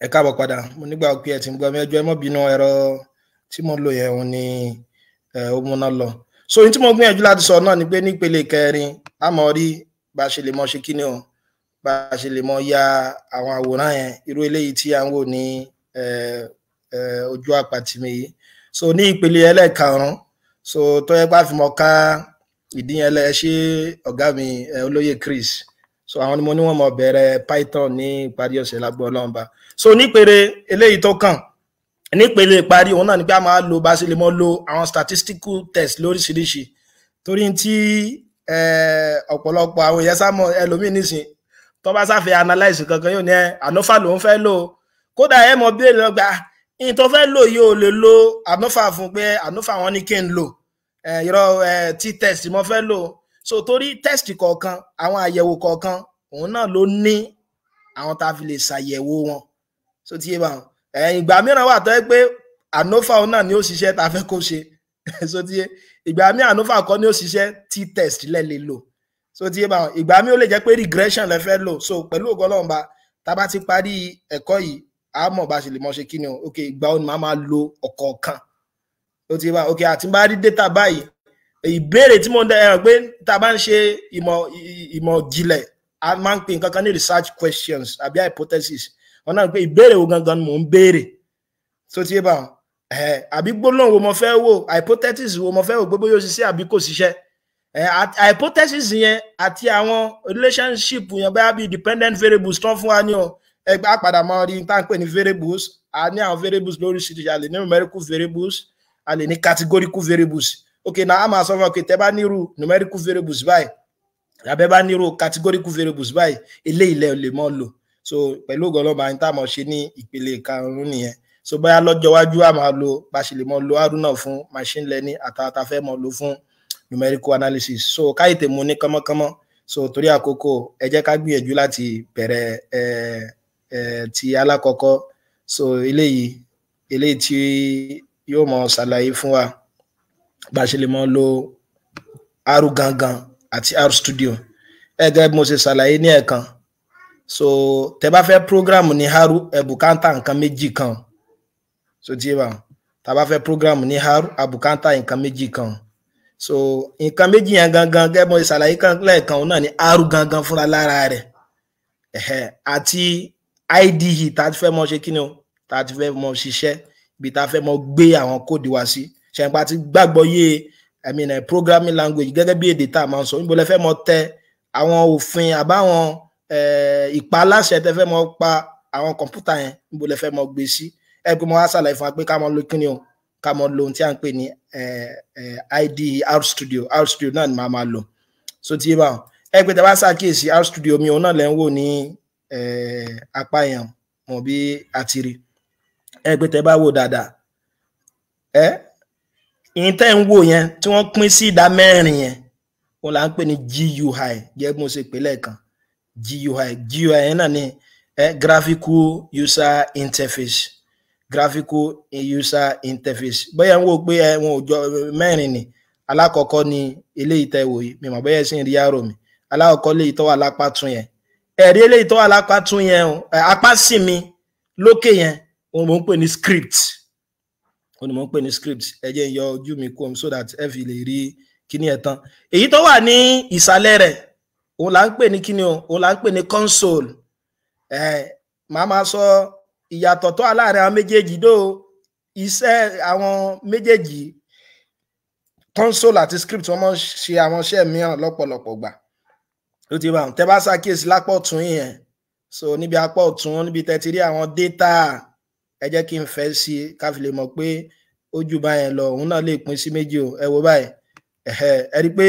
Ẹ káàbọ̀ padà. Mo nígbà pé ẹ ti ń gbọ́ mi. Ẹjọ́, ẹ má bínú, ẹ̀rọ tí mo ń lò yẹn òun ni ó múná lọ. So ohun tí mo gbìyànjú láti sọ náà ni pé nípele kẹrin, a mọ̀ rí bá a ṣe lè mọ ṣe kíni o, bá a ṣe lè mọ ya àwọn àwòrán yẹn, irú eléyìí tí à ń wò ní ojú àpàtì mi yìí. So ní ìpele ẹlẹ́ẹ̀karùn-ún, so tó yẹ pé a fi mọ ká ìdí yẹn lẹ ṣe ọ̀gá mi, olóyè Chris. So àwọn ni mo ní wọ́n mọ bẹ̀rẹ̀ Python ní ìparí ọ̀sẹ̀ lágbó Ọlọ́run bá. So nípele eléyìí tó kàn, nípele ìparí, òun náà ni pé a máa lo bá a ṣe lè mọ lo àwọn statistical test lóríṣiríṣi, torí tí ọ̀pọ̀lọpọ̀ àwọn èèyàn sá mọ ẹlòmíín nísìn tó bá sáfẹ́ analyse kankan, yóò ní ẹ ANOVA lòún fẹ́ lò. Kódà ẹ mọ bí èèyàn gbà ní tó fẹ́ lò yìí, ò lè lo ANOVA fún pé ANOVA wọn ní kí n lò irọ́, t-test mo fẹ́ lò. So torí test kọ̀ọ̀kan, àwọn àyẹ̀wò kọ̀ọ̀kan, òun náà ló ní àwọn tá a fi lè ṣàyẹ̀wò wọn. So tí yé bá wọn, ìgbà mìíràn wà tó yẹ pé ANOVA òun náà ni ó ṣiṣẹ́ tá a fẹ́ kó ṣe. So tí yé, ìgbà míì ANOVA kọ́ ni ó ṣiṣẹ́, t-test lẹ lè lò. So tí yé bá wọn, ìgbà míì ó lè jẹ́ pé regression lẹ fẹ́ lò. So pẹ̀lú ògo Ọlọ́run bá, tá a bá ti parí ẹ̀kọ́ yìí, a mọ̀ bá ṣe lè mọ̀ ṣe kí ni o. Ok, ìgbà wo ni màá máa lo ọ̀kọ̀ọ̀kan? Ó ti bá, ok, àti bá rí data báyìí, ìbéèrè tí mo ń dẹ ẹ̀rọ pé tá a bá ń ṣe ìmọ̀ jìnlẹ̀, a máa ń pè nǹkan kan ní research questions àbí hypothesis. Wọn náà pé ìbéèrè wo gangan ni mò ń béèrè? Tó ti yé bá wọn, àbí gbólóhùn wo mo fẹ́ wò, hypothesis wo mo fẹ́ wò, gbogbo yóò ṣiṣẹ́ àbí kò ṣiṣẹ́, hypothesis yẹn àti àwọn relationship yẹn, bóyá bíi dependent variables tán fún wa ní o. Ẹgbẹ́ àpàdà máa rí tá à ń pè ní variables. A ní àwọn variables lóríṣiríṣi. A lè ní numerical variables, a lè ní categorical variables. Ok, na a máa sọ fún wa pé tẹ́ bá nírú numerical variables báyìí, àbẹ́ bá nírú categorical variables báyìí, eléyìí lẹ lè mọ́ lò. So pẹ̀lú ògo Ọlọ́run, ní tá a mọ̀ ṣe ní ìpele karùn-ún nìyẹn. So bóyá lọ́jọ́ iwájú, a máa lo bá ṣe lè mọ́ lo R náà fún machine learning, àtàwọn tá a fẹ́ mọ́ lo fún numerical analysis. So káyìtè mu ní kánmọ́kánmọ́. So torí àkókò, ẹ jẹ́ ká gbìyànjú láti bẹ̀rẹ̀ ẹ ẹ ti alákọ̀ọ́kọ́. So eléyìí tí yóò mọ ṣàlàyé fún wa bá ṣe lè mọ lo R gangan àti R Studio. Ẹ gẹ́gẹ́ bí mo ṣe ṣàlàyé ní ẹ̀kan, so tẹ́ bá fẹ́ program ní R, ẹ bùkátà nǹkan méjì kan. So tí yé bá Tá a bá fẹ́ program ní R, àbùkátà nǹkan méjì kan. So nǹkan méjì yẹn gangan, gẹ́gẹ́ bó ṣàlàyé kan lẹ́ẹ̀kan, òun náà ní R gangan fúnra lára rẹ̀ àti IDE tá a ti fẹ́ mọ ṣe kíni o, tá a ti fẹ́ mọ ṣiṣẹ́, ibi tá a fẹ́ mọ gbé àwọn code wa sí. Ṣẹ̀ǹpá ti gbàgbọ́ yé, I mean, programming language gẹ́gẹ́ bí èdè tá a máa ń sọ, níbo lẹ fẹ́ mọ tẹ àwọn òfin àbáwọn ìpaláṣẹ tẹ fẹ́ mọ pa àwọn kọ̀ǹpútà yẹn, níbo lẹ fẹ́ mọ gbé sí? Ẹ pé mo wá ṣàlàyé fún wa pé ká mọ lo kíni o, ká mọ lo ohun tí a ń pè ní IDE RStudio. RStudio náà ni màá máa lò. So tí yé báwọn, ẹ pé tẹ bá ṣàkíyèsí, RStudio mi òun náà lẹ ń wò ní apá yẹn mọ̀ bí a ti rí. Ẹ pé tẹ bá wò dáadáa, ẹ ìyẹn tẹ́ ń wò yẹn tí wọ́n pín sí ìdá mẹ́rin yẹn, òun là ń pè ní GUI. Gẹ́gẹ́ bí mo ṣe pè lẹ́ẹ̀kan, GUI, GUI yẹn náà ni graphical user interface, graphical user interface. Bóyá ń wò pé ẹ wọn ò jọ mẹ́rin ni. Alákọ̀ọ́kọ́ ni eléyìí tẹ́ wò yìí, mi mọ̀ bóyá ẹ sì ń rí arrow mi. Alákọ̀ọ́kọ́ léyìí tó wà lápá tún yẹn, ẹ̀rí eléyìí tó wà lápá tún yẹn o, apá sì mi lókè yẹn, òun mò ń pè ní script, òun ni mò ń pè ní script. Ẹ jẹ́ n yọ ojú mi kúrò so that ẹ fi lè rí kíní ẹ̀ tán. Èyí tó wà ní ìsàlẹ̀ rẹ̀, òun là ń pè ní kíní o, òun là ń pè ní console. Ẹ màá máa sọ ìyàtọ̀ tó wà láàrin àwọn méjèèjì dó. Iṣẹ́ àwọn méjèèjì, console àti script, wọ́n máa ń ṣe àwọn iṣẹ́ mìíràn lọ́pọ̀lọpọ̀ gbà. Ó ti bá wọn. Tẹ́ bá ṣàkíyèsí lápá ọ̀tún yẹn, so níbi apá ọ̀tún níbi tẹ́ ti rí àwọn data, ẹ jẹ́ kí n fẹ́ sí i ká fi lè mọ̀ pé ó jù báyẹn lọ. Òun náà lè pín sí méjì o. Ẹ wo báyìí, ẹ rí i pé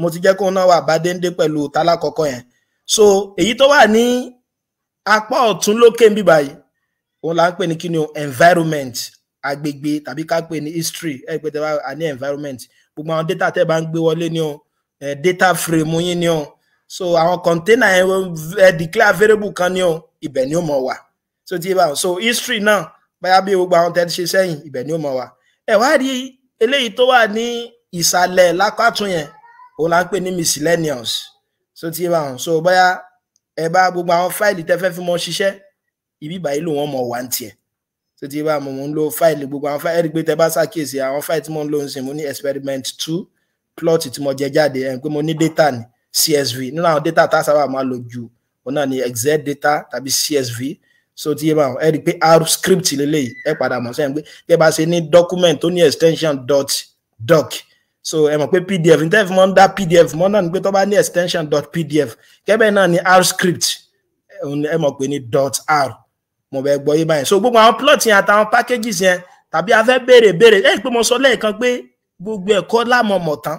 mo ti jẹ́ kóun náà wà bá déńdé pẹ̀lú tálákọ̀ọ́kọ́ yẹn. So èyí tó wà ní apá ọ̀tún lókè níbí báyìí, òun là ń pè ní kíni o, environment, agbègbè, tàbí ká pè ní history. Ẹ pé tẹ́ bá a ní environment, gbogbo àwọn data tẹ́ bá ń gbé wọlé ní o, data frame yín ní o, so àwọn container yẹn, ẹ declare variable kan ní o, ibẹ̀ ni ó mọ̀ wà. So tí bá so history náà, báyà bí gbogbo àwọn tẹ́ ti ṣe sẹ́yìn, ibẹ̀ ni ó mọ̀ wà. Ẹ wá rí eléyìí tó wà ní ìsàlẹ̀ lápá tún yẹn, òun là ń pè ní miscellaneous. So tí bá so báyà ẹ bá gbogbo àwọn file tẹ́ fẹ́ fi mọ ṣiṣẹ́, ibi báyìí ló wọ́n mọ̀ wá ń tiẹ̀. So tí bá mo ń lo file, gbogbo àwọn file, ẹ rí i pé tẹ́ bá ṣàkíyèsí àwọn file tí mo ń lò ń sìn, mo ní experiment 2 plot tí mo jẹ jáde, ẹ̀ pé mo ní data ní CSV. Nínú àwọn data tá a sábà máa lò jù, òun náà ní Excel data tàbí CSV. So tí yé bá ẹ rí i pé R script lélẹ́yìí, ẹ padà mọ̀ sẹ́yìn pé bí ẹ bá ṣe ní document tó ní extension dot doc, so ẹ mọ̀ pé PDF ní tẹ́lifí mọ́ ń dá PDF mọ́ náà ni pé tó bá ní extension dot PDF, kẹ́bẹ̀ náà ní R script, ẹ mọ̀ pé ní dot R. Mo bẹ gbọ́ yé báyìí. So gbogbo àwọn plot yẹn àtàwọn packages yẹn, tàbí a fẹ́ béèrè béèrè, ẹ rí i pé mo sọ lẹ́ẹ̀kan pé gbogbo ẹ̀kọ́ lámọ̀ mọ̀ tán.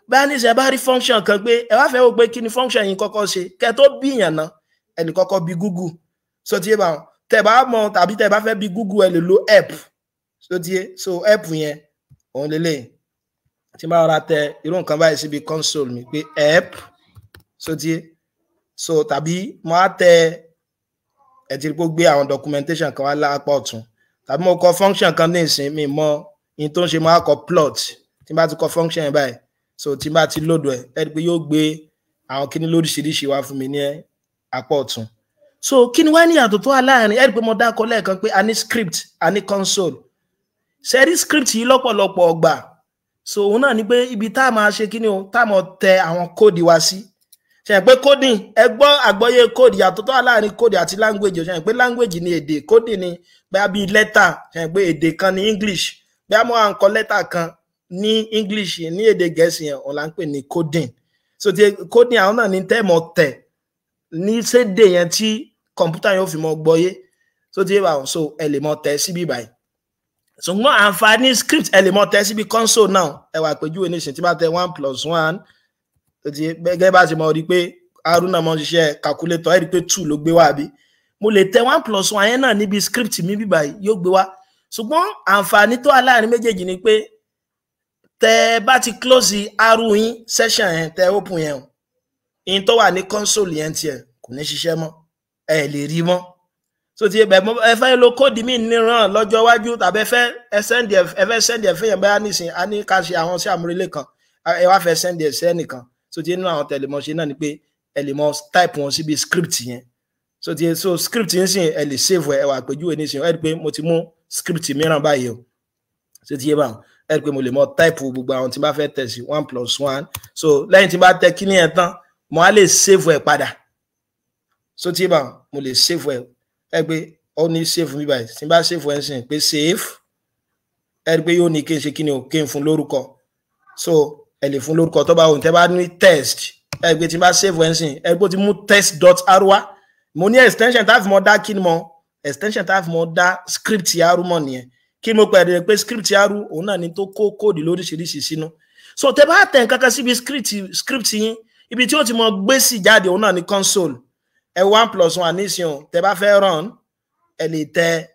Báyà ní sẹ bá rí function kan pé ẹ wá fẹ́ wò pé kí ni function yìí kọ́kọ́ ṣe, kẹ́ tó bíyàn náà, ẹ lè kọ́kọ́ bí Google. So tí yé bá wọn, tẹ́ bá mọ̀ tàbí tẹ́ bá fẹ́ bí Google, ẹ lè lo help. So tí yé, so help yẹn òun lélẹ̀ tí máa ra tẹ irú nǹkan báyìí síbi console mi pé help. So tí yé, so tàbí mo á tẹ, ẹ ti rí pé ó gbé àwọn documentation kan wá lápá ọ̀tún. Tàbí mo kọ function kan ní ìsìn, mi mọ in tó ń ṣe, mo á kọ plot. Tí n bá ti kọ function yẹn báyìí, so tí n bá ti load ẹ, ẹ rí i pé yóò gbé àwọn kíní lóríṣiríṣi wá fún mi ní apá ọ̀tún. So kí ni wá ní ìyàtọ̀ tó wà láàrin? Ẹ rí i pé mo dákọ lẹ́ẹ̀kan pé a ní script, a ní console. Ṣẹ́rí script yìí lọ́pọ̀lọpọ̀ ọgbà, so òun náà ni pé ibi tá a máa ṣe kí ni o, tá a máa tẹ àwọn code wa sí. Ṣe pé coding, ẹ gbọ́ àgbọ́yé code, yàtọ̀ tó wà láàrin code àti language. Ṣe pé language ni èdè, coding ni bóyá bíi lẹ́tà. Ṣe pé èdè kan ní English, bóyá mo à ń kọ lẹ́tà kan ní English, ní èdè Gẹ̀ẹ́sì yẹn, òun là ń pè ní coding. So ti coding, àwọn náà ní tẹ́ mọ̀ tẹ̀ ní sédè yẹn tí kọ̀ǹpútà yóò fi mọ gbọ́yé. So ti yé báwọn, so ẹ lè mọ tẹ̀ síbí báyìí. Ṣùgbọ́n àǹfààní script, ẹ lè mọ tẹ̀ síbi console náà. Ẹ wà pẹ̀jú nísìnyí, tí bá tẹ one plus one, tó ti gẹ́gẹ́ bá ṣe mọ̀ rí pé Haruna mọ̀ ń ṣiṣẹ́ calculator, ẹ rí pé two ló gbé wá bí. Mo lè tẹ one plus one yẹn náà níbi script mi bí báyìí, yóò gbé wá. Ṣùgbọ́n àǹfààní tó wà láàrin méjèèjì ni pé tẹ bá ti close R yín session yẹn tẹ open yẹn o, in tó wà ní console yẹn tiẹ̀ kò ní ṣiṣẹ́ mọ́, ẹ lè rí mọ́. So ti bẹ̀ ẹ fẹ́ lo code mi níran lọ́jọ́ iwájú, tàbí ẹ fẹ́ ẹ send ẹ fẹ́ send ẹ fẹ́yàn, báyà nísìn a ní ká ṣe àwọn sí àmúrelé kan, ẹ wá fẹ́ send ẹ sẹ́nìkan. So ti nínú àwọn tẹlẹmọṣe náà ni pé ẹ lè mọ type wọn síbi script yẹn. So ti so script yẹn sìn, ẹ lè save ẹ. Wà àpèjúwe nísìn, ẹ rí i pé mo ti mú script mìíràn báyìí o. Ṣé ti yé báwọn? Ẹ rí i pé mo lè mọ type gbogbo àwọn tí n bá fẹ́ tẹ̀ sí 1 + 1. So lẹ́yìn tí n bá tẹ kíní yẹn tán, mo á lè save ẹ̀ padà. So tí báwọn, mo lè save ẹ̀. Ẹ pé ó ní save mi báyìí. Tí n bá save ẹ̀ ń sìn pé save, ẹ rí i pé yóò ní kí n ṣe kíni o, kí n fún lórúkọ. So ẹ lè fún lórúkọ tó bá wù. Tẹ́ bá ní test, ẹ rí i pé tí n bá save ẹ̀ ń sìn, ẹ rí i pé ó ti mú test.r wá. Mo ní extension tá a fi mọ dá kí ni mo, extension tá a fi mọ dá script R mọ̀ nìyẹn. Kí mo pẹ̀lú pé script R, òun náà ni tó kó code lóríṣiríṣi sínú. So tẹ́ bá tẹ̀ nǹkan kan síbi script yín, ibi tí ó ti mọ gbé sí jáde, òun náà ni console. Ẹ 1 + 1 nísìnyí o. Tẹ́ bá fẹ́ run, ẹ lè tẹ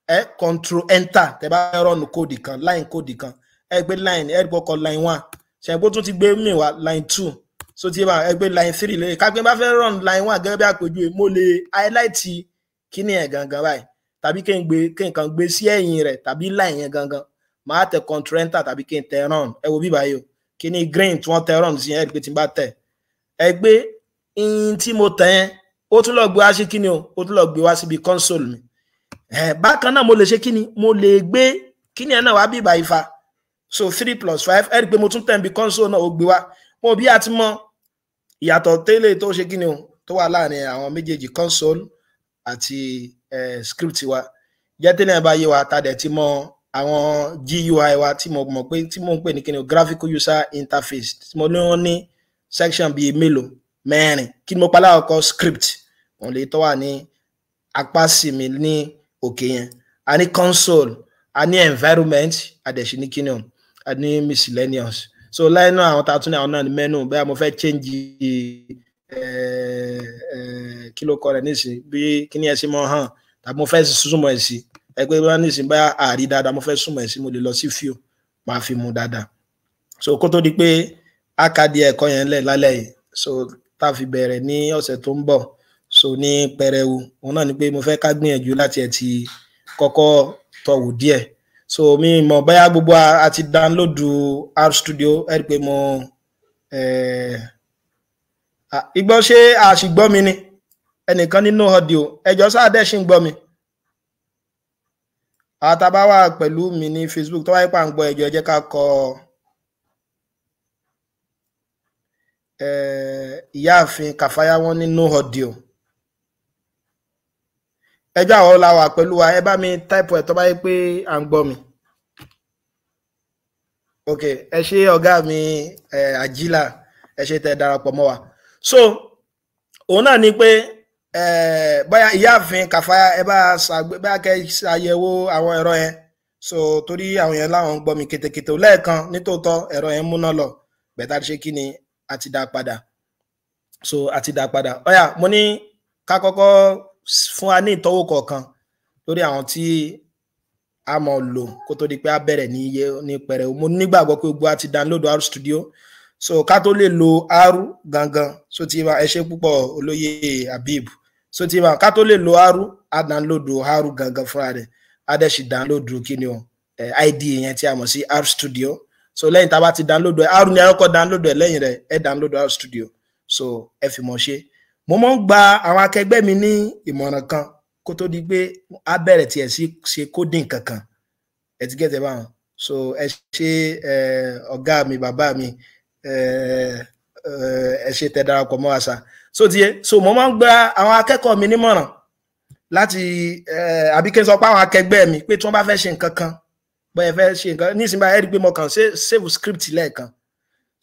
ẹ control enter. Tẹ́ bá fẹ́ run code kan, line code kan, ẹ gbé line, ẹ gbọ́ kọ line 1, ṣe bó tún ti gbé mi wá line 2. So tí ẹ gbé line 3 lóye ká pé bá fẹ́ run line 1 gẹ́gẹ́ bí àpèjúwe, mo lè highlight kíní ẹ̀ gangan báyìí, tàbí kí n gbé, kí n kàn gbé sí ẹ̀yìn rẹ̀, tàbí line yẹn gangan, màá tẹ control enter tàbí kí n tẹ run. Ẹ wo bíbá yìí o, kíní green tí wọ́n tẹ run sí yẹn, ẹ pé tí n bá tẹ, ẹ gbé in tí mo tẹ yẹn, ó tún lọ gbé wá sí kíni o, ó tún lọ gbé wá síbi console mi. Ẹ bákan náà, mo lè ṣe kíni, mo lè gbé kíni ẹ náà wá bíbá ifá. So 3 + 5, ẹ rí i pé mo tún tẹ̀ níbi console náà, ó gbé wá. Mo bí a ti mọ ìyàtọ̀ tẹ́lẹ̀ tó ṣe kíni o, tó wà láàrin àwọn méjèèjì, console àti script wa. Jẹ́ tẹ́lẹ̀ bá yé wa, ta dẹ̀ ti mọ àwọn GUI wa tí mo mọ̀ pé tí mo ń pè ní kíni o, graphical user interface, tí mo ní wọ́n ní section bíi mélòó? Mẹ́rin. Kí ni mo pa lákọ̀ọ́kọ́? Script, òun lè tó wà ní apá sí mi ní òkè yẹn. A ní console, a ní environment, a dẹ̀ ṣe ní kíni o, a ní miscellaneous. So lẹ́yìn náà, àwọn tá a tún ní, àwọn náà ní menu. Bẹ́ẹ̀ mo fẹ́ change kí ló kọ rẹ̀ nísìnyí, bí kíní ẹ ṣe mọ́ hàn, tàbí mo fẹ́ súnmọ́ ẹ̀ sí ẹ pé wọ́n nísìnyí bá àrí dáadáa, mo fẹ́ súnmọ́ ẹ̀ sí, mo lè lọ sí view, máa fi mú dáadáa. So kó tó di pé a kà di ẹ̀kọ́ yẹn lẹ̀ lálẹ́ yìí, so tá a fi bẹ̀rẹ̀ ní ọ̀sẹ̀ tó ń bọ̀, so ní pẹrẹwu, òun náà ni pé mo fẹ́ ká gbìyànjú láti ẹ̀ ti kọ́kọ́ tọ̀wò díẹ̀. So mi mọ̀ bóyá gbogbo a ti download R Studio. Ẹ rí i pé mo ìgbọ́, ṣé a sì gbọ́ mi ni? Ẹnìkan nínú audio, ẹjọ́ sáà dẹ̀ ṣì ń gbọ́ mi. Àwọn tá a bá wà pẹ̀lú mi ní Facebook, tó wáyé pà ń gbọ́, ẹjọ́ ẹ jẹ́ ká kọ. Ìyáàfin Kàfáyá, wọn ní no audio. Ẹjọ́ àwọn la wà pẹ̀lú wa, ẹ bá mi type ẹ̀ tó bá yẹ pé à ń gbọ́ mi. Ok, ẹ ṣé ọ̀gá mi Àjílà, ẹ ṣé tẹ́ darapọ̀ mọ́ wa. So òun náà ni pé bóyá ìyáàfin Kàfáyá, ẹ bá ṣàgbé, bóyá kẹ́ ṣàyẹ̀wò àwọn ẹ̀rọ yẹn. So torí àwọn yẹn láwọn ń gbọ́ mi kétékété lẹ́ẹ̀kan, nítòótọ́ ẹ̀rọ yẹn múná lọ bẹ̀tà, ṣe kí ni, a ti dá padà. So a ti dá padà. Ọ̀yà, mo ní ká kọ́kọ́ fún wa ní ìtọ́wò kọ̀ọ̀kan lórí àwọn tí a mọ̀ lò kó tó di pé a bẹ̀rẹ̀ ní iye ní pẹ̀rẹ̀. Mo nígbàgbọ́ pé gbogbo a ti download R Studio, so ká tó lè lo R gangan. So ti ẹ ṣe púpọ̀, olóyè Habib. So ti ká tó lè lo R, a download R gangan fúnra rẹ̀, a dẹ̀ sì download kí ni o, IDE yẹn tí a mọ̀ sí R Studio. So lẹ́yìn tá a bá ti download ẹ̀, R ní ẹ kọ́kọ́ download ẹ̀, lẹ́yìn rẹ̀ ẹ download R Studio. So ẹ fi mọ̀ ṣe. Mo máa ń gba àwọn akẹgbẹ́ mi ní ìmọ̀ràn kan kó tó di pé a bẹ̀rẹ̀ tiẹ̀ sí ṣe coding kankan. Ẹ ti gẹ́tẹ̀ báwọn. So ẹ ṣe ọ̀gá mi, bàbá mi, ẹ ṣe tẹ́ darapọ̀ mọ́ àṣà. So tiẹ̀, so mo máa ń gba àwọn akẹ́kọ̀ọ́ mi nímọ̀ràn láti àbí kí n sọ pé àwọn akẹgbẹ́ mi, pé tí wọ́n bá fẹ́ ṣe nǹkan kan, bóyá ẹ fẹ́ ṣe nǹkan nísìnyí báyìí, ẹ rí i pé mo kàn ṣe save script lẹ́ẹ̀kan.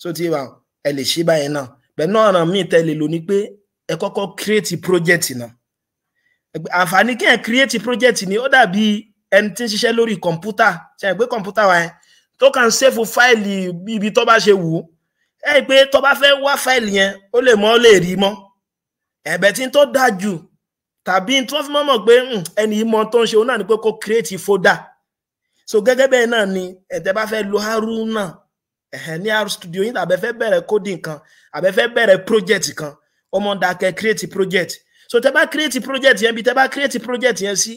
So tiẹ̀ báwọn, ẹ lè ṣe báyẹn náà. Bẹ́ẹ̀ náà, ọ̀nà míì tẹ́ lè lò ní pé ẹ kọ́kọ́ create project náà. Àǹfààní kí ẹ create project ni, ó dàbí ẹni tí ń ṣiṣẹ́ lórí kọ̀ǹpútà. Ṣe é pé kọ̀ǹpútà wa yẹn tó kàn ń save file ibi tó bá ṣe wù ú, ẹ rí i pé tó bá fẹ́ wá file yẹn, ó lè mọ́, ó lè rí mọ́ ẹ̀bẹ̀ tí ń tó dáa jù, tàbí tí wọ́n fi mọ́ mọ̀ pé ẹni yìí mọ tó ń ṣe, òun náà ni pé kó create folder. So gẹ́gẹ́ bẹ́ẹ̀ náà ni ẹ̀tẹ́ bá fẹ́ lo R náà ní R Studio yín, tàbí ẹ fẹ́ bẹ̀rẹ̀ coding kan, àbẹ fẹ́ bẹ̀rẹ̀ project kan, ọmọ dàkẹ́ create project. So tẹ́ bá create project yẹn, bí tẹ́ bá create project yẹn sí,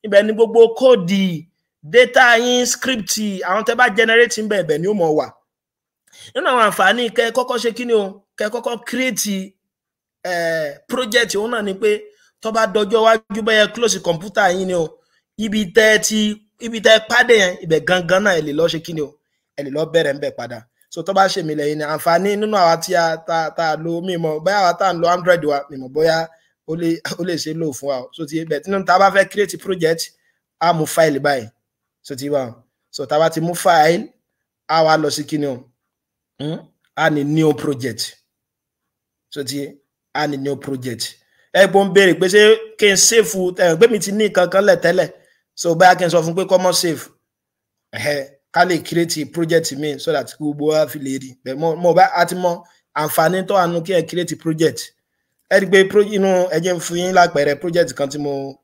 ibẹ̀ ni gbogbo code, data yín, script, àwọn tẹ́ bá generate ń bẹ̀, ibẹ̀ ni ó mọ̀ wà. Nínú àwọn àǹfààní kẹ́ kọ́kọ́ ṣe kí ni o, kẹ́ kọ́kọ́ create project, òun náà ni pé tó bá dọjọ́ iwájú, bẹ́yẹ close computer yín ni o, ibi tẹ́ ti Ibi tẹ́ pàdé yẹn, ibẹ̀ gangan náà ẹ lè lọ ṣe kí ni o, ẹ lè lọ bẹ̀rẹ̀ ńbẹ̀ padà. So tó bá ṣe mí lẹ́yìn ní àǹfààní nínú àwa tí a ta lo mímọ̀, bóyá àwa tá à ń lo Android wa mímọ̀, bóyá ó lè ṣe lò fún wa. So ti bẹ̀ nínú tá a bá fẹ́ create project, á mú file báyìí. So ti bá wọn, so tá a bá ti mú file, á wá lọ sí kí ni o, á ní new project. So ti á ní new project. Ẹ gbọ́n béèrè pé ṣé kí n save ẹ̀ pé mi ti ní nǹkan kan lẹ̀ tẹ́lẹ̀. So bóyá kí n sọ fún pé kó mọ́ save ká lè create project mi so that gbogbo wa fi lè rí bẹ́ẹ̀. Mo bá a ti mọ àǹfààní tó wà nínú kí ẹ create project. Ẹ rí i pé inú ẹ jẹ́ n fún yín lápẹẹrẹ project kan tí mo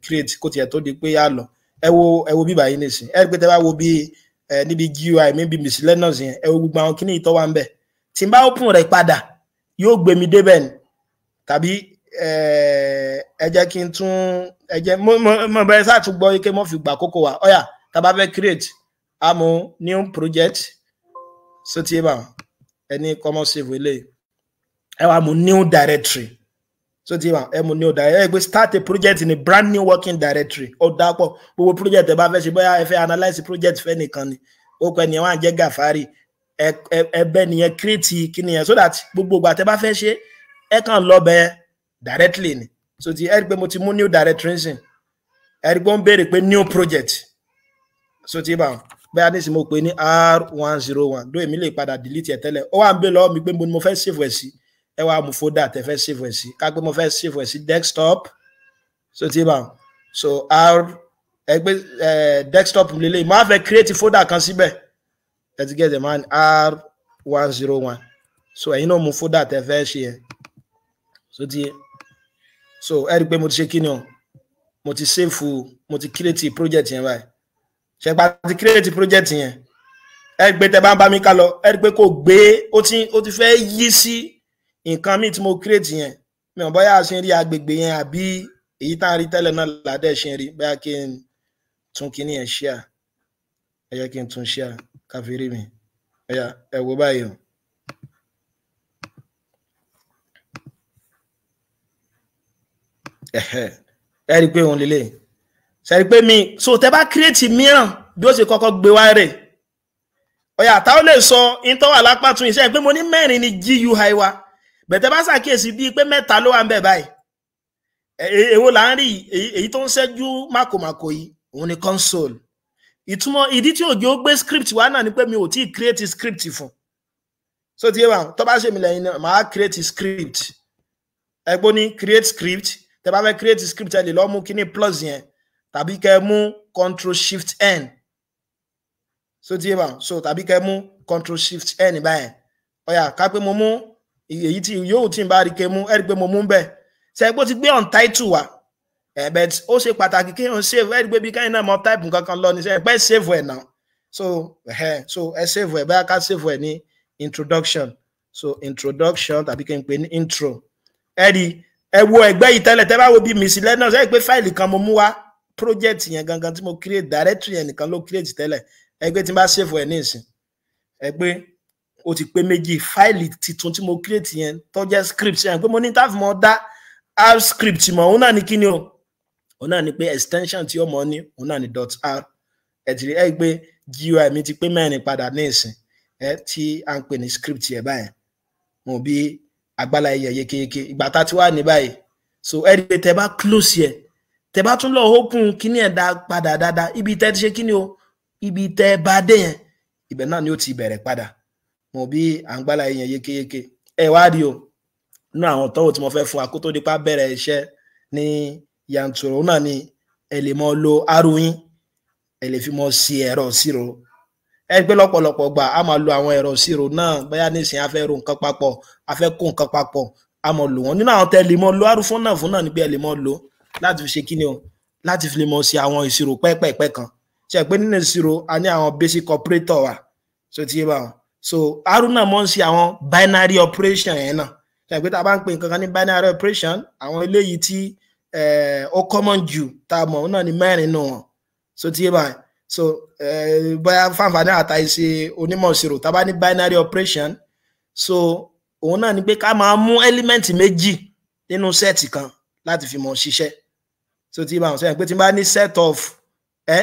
create kó tiẹ̀ tó di pé yá lọ. Ẹ wo bíbá yìí nìsín. Ẹ rí i pé tẹ bá wo bí níbi GUI mi bí miscellaneous yẹn, ẹ wo gbogbo àwọn kíní tó wà ń bẹ̀. Tí n bá open rẹ̀ padà, yóò gbé mi débẹ̀ ni. Tàbí ẹ jẹ́ kí n tún ẹ jẹ́ mo bẹ̀rẹ̀ sáà tún gbọ́ ike mo fi gbà kókó wa. Ọ̀yà, tá a bá fẹ́ create, a mú new project. So tí ẹ bá ẹni common save eléyìí, ẹ wá mú new directory. So tí ẹ bá ẹ mú new directory, ẹ gbé start a project in a brand new working directory. Ó dápọ̀ gbogbo project ẹ bá fẹ́ ṣe. Bóyá ẹ fẹ́ analyse project fẹ́ nìkan ni ó kọ ẹnìyẹn wà ń jẹ́ Gàfárì, ẹ bẹ́ nìyẹn create kíni yẹn so that gbogbo ìgbà tẹ bá fẹ́ ṣe, ẹ kàn lọ bẹ directly ni. So ti ẹ rí pé mo ti mú new directory nsìn, ẹ rí pé ó ń béèrè pé new project. So ti bá bóyá nísìnyí mo pè ní R101 dó, èmi lè padà delete ẹ tẹ́lẹ̀. Ó wà ń bè lọ́wọ́ mi pé mo ní mo fẹ́ save ẹ̀ sí. Ẹ wá mú folder tẹ fẹ́ save ẹ̀ sí. Ká pé mo fẹ́ save ẹ̀ sí desktop. So ti bá so r ẹ gbé ẹ desktop lélẹ̀, mo á fẹ́ create folder kan síbẹ̀. Ẹ ti get it man, R101. So ẹ̀yin náà mú folder tẹ fẹ́ ṣe yẹn. So ti so ẹ rí i pé mo ti ṣe kí ni o, mo ti save, mo ti create project yẹn báyìí. Ṣe pa ti create project yẹn, ẹ gbé tẹ bá ń bá mi ká lọ, ẹ rí i pé kò gbé, ó ti fẹ́ yí sí nǹkan míì tí mo create yẹn. Mi ò bóyá a ṣe ń rí agbègbè yẹn àbí èyí tá à ń rí tẹ́lẹ̀ náà ládẹ́ ṣe ń rí. Bóyá kí n tún kíní yẹn share. Ẹ jẹ́ kí n tún share káfírí mi. Ẹ yá, ẹ wo báyìí o. Ẹ rí i pé òun lélẹ̀ ṣe rí i pé mi. So tẹ bá create mìíràn, bí ó ṣe kọ́kọ́ gbé wá rè. Ọ̀yà táwọn lè sọ ìtọ́ wà lápá tún iṣẹ́ pé mo ní mẹ́rin ní GUI wa bẹ̀tẹ̀ bá ṣàkíyèsí bíi pé mẹ́ta ló wà ń bẹ̀ báyìí. Èwo là ń rí? Èyí tó ń ṣẹ́jú mákòmákò yìí, òun ni console. Ìtumọ̀ ìdí tí òjò gbé script wá náà ni pé mi ò tí ì create script fún. So ti yé wa, tó bá ṣe mi lẹ́yìn náà, màá create script. Ẹ gbọ́ ní create script. Tẹ bá fẹ́ create script, ẹ lè lọ mú kíní plus yẹn tàbí kẹ́ mú Control Shift N. So ti yé wa, so tàbí kẹ́ mú Control Shift N báyẹn. Ọ̀yà, ká pé mo mú èyí tí yóò tí n bá rí kẹ́ mú. Ẹ rí pé mo mú bẹ́ẹ̀ ṣe pé ó ti gbé untitled wá ẹ. But ó ṣe pàtàkì kéèyàn save. Ẹ rí pé bí káyìn náà mọ type nǹkan kan lọ ní sẹ pé save ẹ náà. So ẹ save ẹ, báyà ká save ẹ ní introduction. So introduction tàbí kí n pè ní intro. Ẹ rí, ẹ wo ẹgbẹ́ yìí tẹ́lẹ̀, tẹ́ bá wo bí miscellaneous, ẹ rí pé fáìlì kan mo mú wá, project yẹn gangan tí mo create, directory yẹn nìkan ló create tẹ́lẹ̀. Ẹgbẹ́ tí n bá save ẹ ní ìsìn, ẹ pé ó ti pé méjì. Fáìlì tuntun tí mo create yẹn tó jẹ́ script yẹn, pé mo ní táàfù mọ́ dá R script mọ̀, òun náà ní kíni o, òun náà ní pé extension tí ó mọ̀ ní, òun náà ní .r. Ẹ ti rí ẹ pé GUI mi ti pé mẹ́rin padà ní ìsìn ẹ tí à ń pè ní script yẹn báyìí. Mo bí agbára ẹyẹ yékéyéké ìgbà tá a ti wà ní báyìí. So ẹ rí i pé tẹ bá close yẹ, tẹ bá tún lọ open kíní ẹ̀ dá padà dáadáa, ibi tẹ ti ṣe kíní o, ibi tẹ bá dé yẹn, ibẹ̀ náà ni ó ti bẹ̀rẹ̀ padà. Mo bí àǹgbálá ẹyẹ yékéyéké. Ẹ wá rí o, nínú àwọn tọ́wọ́ tí mo fẹ́ fún wa kó tó di pa bẹ̀rẹ̀ iṣẹ́ ní yanturu náà ni ẹ lè mọ lo R yín, ẹ lè fi mọ sí ẹ̀rọ ìṣirò. Ẹ gbé lọ́pọ̀lọpọ̀ gbà, a máa lo àwọn ẹ̀rọ ìṣirò náà. Bóyá nísìnyí a fẹ́ ro nǹkan papọ̀, a fẹ́ kó nǹkan papọ̀, a máa lò wọ́n. Nínú àwọn tẹ́ lè mọ lo R fún náà fún náà ni pé ẹ lè mọ lò láti fi ṣe kíni o, láti fi lè mọ ṣe àwọn ìṣirò pẹ́pẹ́pẹ́ kan. Ṣe pé nínú ìṣirò, a ní àwọn basic operator wa. So ti yé bá wọn. So R náà mọ̀ ń ṣe àwọn binary operation yẹn náà. Ṣe pé tá a bá ń pè nǹkan kan ní binary operation, àwọn eléyìí tí ó common jù tá a mọ̀ náà ní mẹ́rin nù wọn. So ti yé báyìí. So bóyá fáǹfààní àtàìṣe onímọ̀ ìṣirò, tá a bá ní binary operation, so òun náà ni pé ká máa mú element méjì nínú set kan láti fi mọ̀ ṣiṣẹ́. So ti yé báyìí. Sọ pé tí n bá ní set of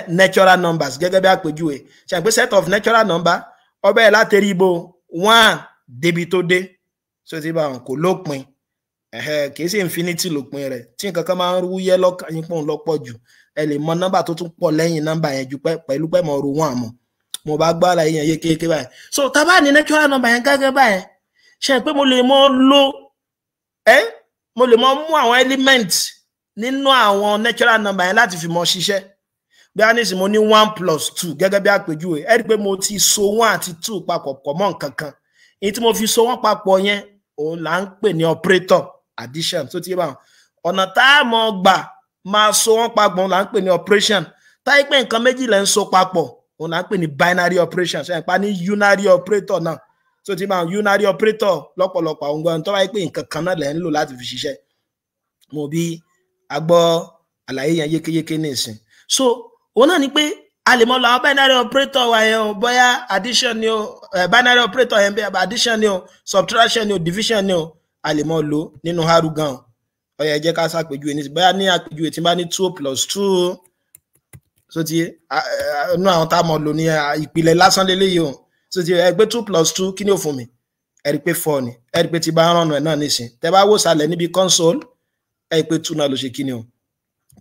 Natural numbers gẹ́gẹ́ bí àpèjúwe, ṣe pé set of natural number ó bẹ̀rẹ̀ láti rí ibo 1 débi tó dé. So ti bá wọn kò lópin, kì í ṣe infinity lópin rẹ̀. Tí nǹkan kan máa ń wúyẹ́ lọ́kàn yín pọ̀ lọ́pọ̀ jù, ẹ lè mọ nọ́mbà tó tún pọ̀ lẹ́yìn nọ́mbà yẹn ju pẹ̀lú pẹ̀ mọ́ ru 1 mọ́. Mo bá gbọ́ àlàyé yẹn yékéyéké báyìí. So tá bá ní natural number yẹn gẹ́gẹ́ báyìí, ṣe pé mo lè mọ lo mo lè mọ mú àwọn element nínú àwọn natural number yẹn láti fi mọ ṣiṣẹ́. Bí a ní sìn mo ní 1 + 2 gẹ́gẹ́ bí àpèjúwe, ẹ rí i pé mo ti so 1 àti 2 papọ̀ pọ̀ mọ́ nǹkan kan. Èyí tí mo fi so wọ́n papọ̀ yẹn, òun là ń pè ní operator addition. Tó ti yé báwọn, ọ̀nà tá a mọ̀ gbà máa so wọ́n papọ̀ là ń pè ní operation. Táyé pé nǹkan méjì lẹ́ ń so papọ̀, òun là ń pè ní binary operation. Ṣe é pa ní unary operator náà. Tó ti báwọn, unary operator lọ́pọ̀lọpọ̀ àwọn gbọ́n tó wáyé pé nǹkan kan náà lẹ́ ń lò láti fi ṣiṣẹ́. Mo bí a gbọ́ àlàyé yẹn yékéyéké nísìn. So òun náà ni pé a lè mọ lọ àwọn binary operator wa yẹn o, bóyá addition ni o, binary operator yẹn, bóyá addition ni o, subtraction ni o, division ni o, a lè mọ lò nínú R gan. Ó yá, jẹ́ ká ṣàpèjúwe ní bóyá ní àpèjúwe tí n bá ní 2 + 2. So ti inú àwọn tá a mọ̀ lò ní ìpìlẹ̀ lásán lélẹ́yìí o. So ti ẹ gbé 2 + 2, kí ni ó fún mi? Ẹ rí pé 4 ni. Ẹ rí pé tí bá rán ẹ náà nísìn, tẹ bá wò sàlẹ̀ níbi console, ẹ rí pé 2 náà ló ṣe kí ni o,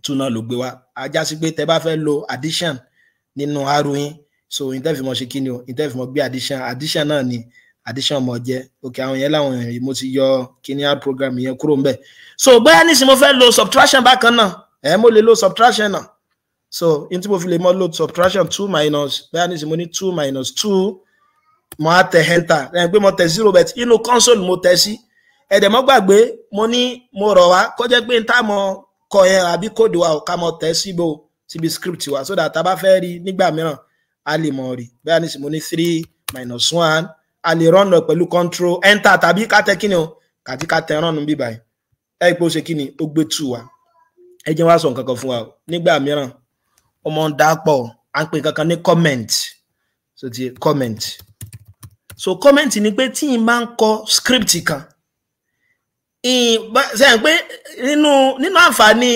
2 náà ló gbé wá. A já sí pé tẹ bá fẹ́ lo addition nínú R yín, so ìtẹ́fìmọ̀ ṣe kí ni o, ìtẹ́fìmọ̀ gbé addition náà ni addition mọ̀ jẹ́. Ok, àwọn yẹn láwọn èèyàn, mo ti yọ kíní R program yẹn kúrò ńbẹ̀. So bóyá nísìn mo fẹ́ lo subtraction bákan náà, mo lè lo subtraction náà. So in tí mo fi lè mọ lo subtraction, 2 minus, bóyá nísìn mo ní 2 minus 2, mo á tẹ enter, ẹ pé mo tẹ 0, but inú console mo tẹ sí. Ẹ̀dẹ̀ mọ́ gbàgbé, mo ní mo rọ̀ wá kó jẹ́ pé n tá mọ kọ yẹn àbí code wa ò ká mọ tẹ̀ síbo síbi script wa, so that tá a bá fẹ́ rí nígbà mìíràn, a lè mọ̀ rí. Bóyá nísìn mo ní 3 minus 1, a lè run lọ pẹ̀lú control enter tàbí ká tẹ kíni o, kàtí ká tẹ run bí báyìí. Ẹ pé ó ṣe kíni, ó gbé 2 wa. Ẹ jẹ́ wá sọ nǹkan kan fún wa o. Nígbà mìíràn, ó mọ̀ ń dà pọ̀, à ń pè kankan ní comment. So ti comment, so comment ni pé tí n bá ń kọ script kan, sẹ́yìn pé nínú àǹfààní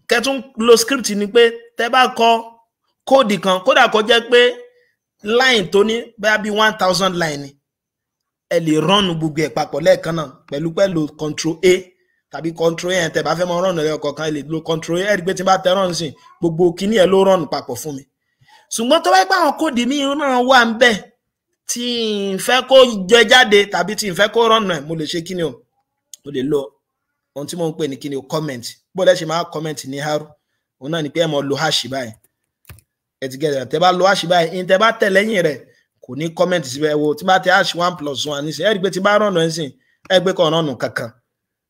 kẹtún lo script ni pé tẹ́ bá kọ code kan, kódà kó jẹ́ pé line tó ní bóyá bí 1000 line ni, ẹ lè run gbogbo ẹ̀ papọ̀ lẹ́ẹ̀kan náà pẹ̀lú control A tàbí control A. Tẹ́ bá fẹ́ mọ run rẹ̀ ọ̀kọ̀ọ̀kan, ẹ lè lo control A. Ẹ rí i pé tí n bá tẹ run sí, gbogbo kíní ẹ̀ ló run papọ̀ fún mi. Ṣùgbọ́n tó bá pẹ́ àwọn code míì náà wà ń bẹ̀ tí n fẹ́ kó jẹ jáde tàbí tí n fẹ́ kó run ẹ̀, mo lè ṣe kíni o, mo lè lo ohun tí mo ń pè ní kíni o, comment. Bó lẹ́ ṣe máa comment ní R, òun náà ni pé ẹ mọ̀ lo hash báyìí. Ẹ ti gẹ̀rẹ̀, tẹ bá lo hash báyìí, ní tẹ bá tẹ̀ lẹ́yìn rẹ̀, kò ní comment síbẹ̀. Wo tí bá tẹ hash 1 + 1 nísìnyí, ẹ rí i pé tí bá run ẹ̀ sìn, ẹ gbé kọ́ run kankan.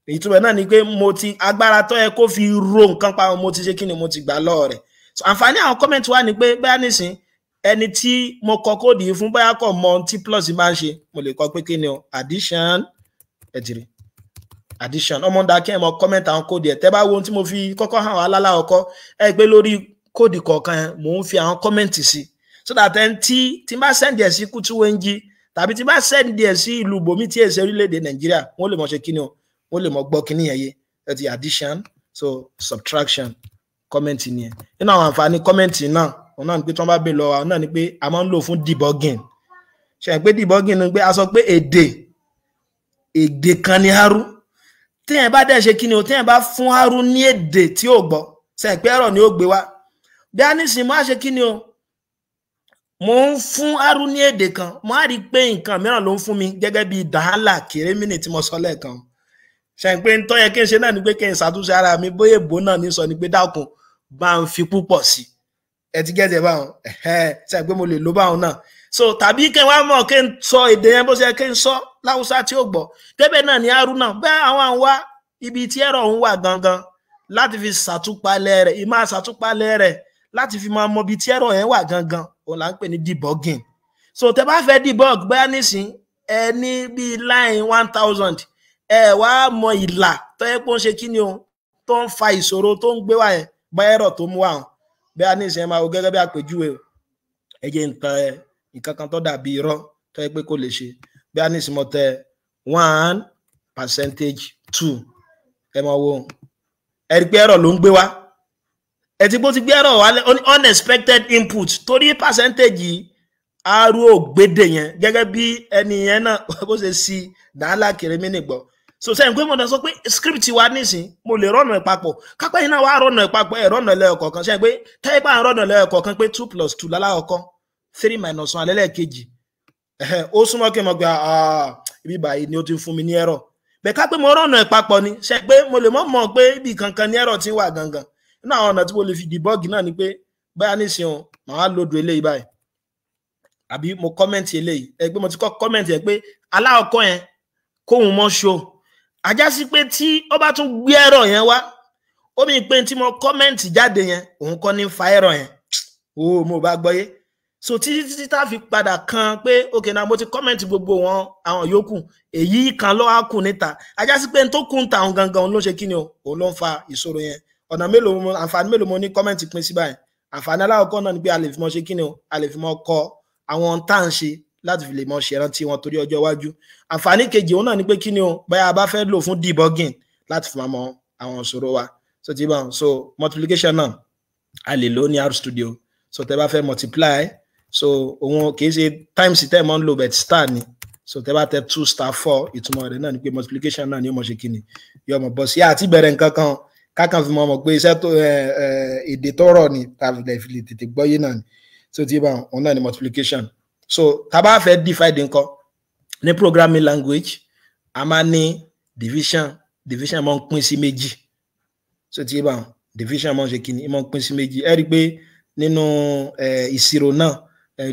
Ìtumọ̀ náà ni pé mo ti agbára tó yẹ kó fi ro nǹkan pa, mo ti ṣe kíni, mo ti gbà lọ́ọ̀ rẹ̀. So àǹfààní àwọn comment wà ní pé bóyá nísìn ẹni tí mo kọ code yìí fún, bóyá kò mọ ohun tí plus máa ń ṣe, mo lè kọ pé kíni o, addition. Ẹ ti rí addition. Ọmọ ndà kí ẹ mọ comment àwọn code ẹ. Tẹ bá wo ohun tí mo fi kọ́kọ́ hàn wá lálá ọkọ, ẹ pé lórí code kọ̀ọ̀kan yẹn, mò ń fi àwọn comment sí, so that ẹni tí n bá send ẹ̀ sí Kútúwéńjí tàbí tí n bá send ẹ̀ sí ìlú bòmí tí èsì orílẹ̀-èdè Nàìjíríà, wọ́n lè mọ̀ ṣe kíni o, wọ́n lè mọ̀ gbọ́ kíní yẹn yé. Ẹ ti addition, so subtraction, comment nìyẹn. Nínú àwọn àǹfààní comment náà, òun náà ni pé tí wọ́n bá bè lọ, àwọn náà ni pé a máa ń lò fún debugging. Ṣe pé debugging ni pé a sọ pé èdè kan ní R. Téèyàn bá dẹ̀ ṣe kí ni o, téèyàn bá fún R ní èdè tí ò gbọ́, ṣe pé ẹ̀rọ ni ó gbé wá. Bí a nísìnyí, mo á ṣe kí ni o, mo ń fún R ní èdè kan, mo á rí i pé nǹkan mìíràn ló ń fún mi, gẹ́gẹ́ bí dàhálà kèrémìnì tí mo sọ lẹ́ẹ̀kan. Ṣe pé ń tọ́ yẹ kí n ṣe náà ni pé kí n ṣàtúnṣe ara mi, bóyá èbó náà ní sọ ni pé dákun, bá ń fi púpọ̀ sí. Ẹ ti gẹ́tẹ̀ báwọn, ṣe pé mo lè lo báwọn náà. So tàbí kí n wá mọ̀ kí n sọ èdè yẹn bó ṣe kí n sọ láwùsá tí ó gbọ́ débẹ̀ náà ní R náà bẹ́ẹ̀. Àwọn àwa ibi tí ẹ̀rọ ń wà gangan láti fi ṣàtúpalẹ̀ rẹ̀, ìmáa ṣàtúpalẹ̀ rẹ̀ láti fi máa mọ ibi tí ẹ̀rọ yẹn wà gangan, òun là ń pè ní debugging. So tẹ bá fẹ́ debug, bóyá nísìn ẹ ní bíi line 1000, ẹ wá mọ ìlà tó yẹ kó ń ṣe kíni o, tó ń fa ìṣòro tó ń gbé wá yẹn, bóyá ẹ̀rọ tó mú wá hàn. Bóyá nísìn ẹ máa wo gẹ́gẹ́ bí àpèjúwe o, ẹ jẹ́ nǹkan ẹ nǹkan kan tó dàbí irọ́ tó yẹ pé kò lè ṣe. Bóyá nísìn mo tẹ 1 percentage 2, ẹ máa wo, ẹ rí i pé ẹ̀rọ ló ń gbé wá. Ẹ ti bó ti gbé error wá, unexpected input, torí percentage arú ògbédè yẹn, gẹ́gẹ́ bí ẹni yẹn náà bó ṣe sí dàálà kéré mí nìgbọ́. So sẹ́yìn pé mo dẹ̀ sọ pé script wa nísìn, mo lè run ẹ̀ papọ̀, kápẹ́ yìí náà wá run ẹ̀ papọ̀, ẹ̀ run ẹ̀ lẹ́yọ̀kọ̀ọ̀kan. Sẹ́yìn pé tẹ́yìn bá ń run ẹ̀ lẹ́yọ̀kọ̀ọ̀kan pé two plus two lálákọ̀ọ́kọ́, three minus one lẹ́lẹ́kejì, ó súnmọ́ kí n mọ̀ pé ibi báyìí ni ó ti fún mi ní error. Bẹ́ẹ̀ ká pé mo run ẹ̀ papọ̀ ni, ṣe pé mo lè mọ̀ mọ̀ pé ibi kankan ní error ti wà gangan. Nínú àwọn ọ̀nà tí mo lè fi debug náà ni pé báyà nísìn o, màá load eléyìí báyìí, àbí mo comment eléyìí. Ẹ pé mo ti kọ́ comment yẹn pé alákọ̀ọ́kọ́ yẹn kóhun mọ́ show, ajá sí pé tí ó bá tún gbé error yẹn wá, ó mi pé tí mo comment jáde yẹn, òun kọ́ ní fa error yẹn o. Mo bá gbọ́yé. So títí títí tá a fi padà kan pé ok, na mo ti comment gbogbo wọn, àwọn yòókù, èyí kan ló wá kù níta, ajá sí pé n tó kù ń ta òun gangan, òun ló ṣe kí ni o, òun ló ń fa ìṣòro yẹn. Ọ̀nà mélòó mo, àǹfààní mélòó mo ní comment pín sí báyìí? Àǹfààní alákọ̀ọ́kọ́ náà ni pé a lè fi mọ ṣe kí ni o, a lè fi mọ kọ àwọn tá à ń ṣe láti fi lè mọ ṣèrántí wọn torí ọjọ́ iwájú. Àǹfààní kejì òun náà ni pé kí ni o, báyà a bá fẹ́ lò fún debugging láti fi máa mọ àwọn ìṣòro wa. So ti bá wọn, so multiplication náà, a lè lò ní RStudio. So tẹ bá fẹ́ multiply, so òun kì í ṣe times tẹ́ ẹ̀ mọ́ ń lò, but star ni. So tẹ bá tẹ two star four, ìtumọ̀ rẹ̀ náà ni pé multiplication náà ni ó mọ̀ ṣe kí ni, yóò mọ̀ bọ̀ sí. Àti bẹ̀rẹ̀ nǹkan kan kákan fi mọ̀ mọ̀ pé iṣẹ́ tó èdè tó rọ̀ ni tàbí lè fi lè tètè gbọ́yé náà ni. So ti bá òun náà ni multiplication. So tá bá fẹ́ divide nǹkan ní programming language, a máa ní division. Division máa ń pín sí méjì. So ti bá division máa ń ṣe kí ni, máa ń pín sí méjì. Ẹ rí i pé nínú ìṣirò náà,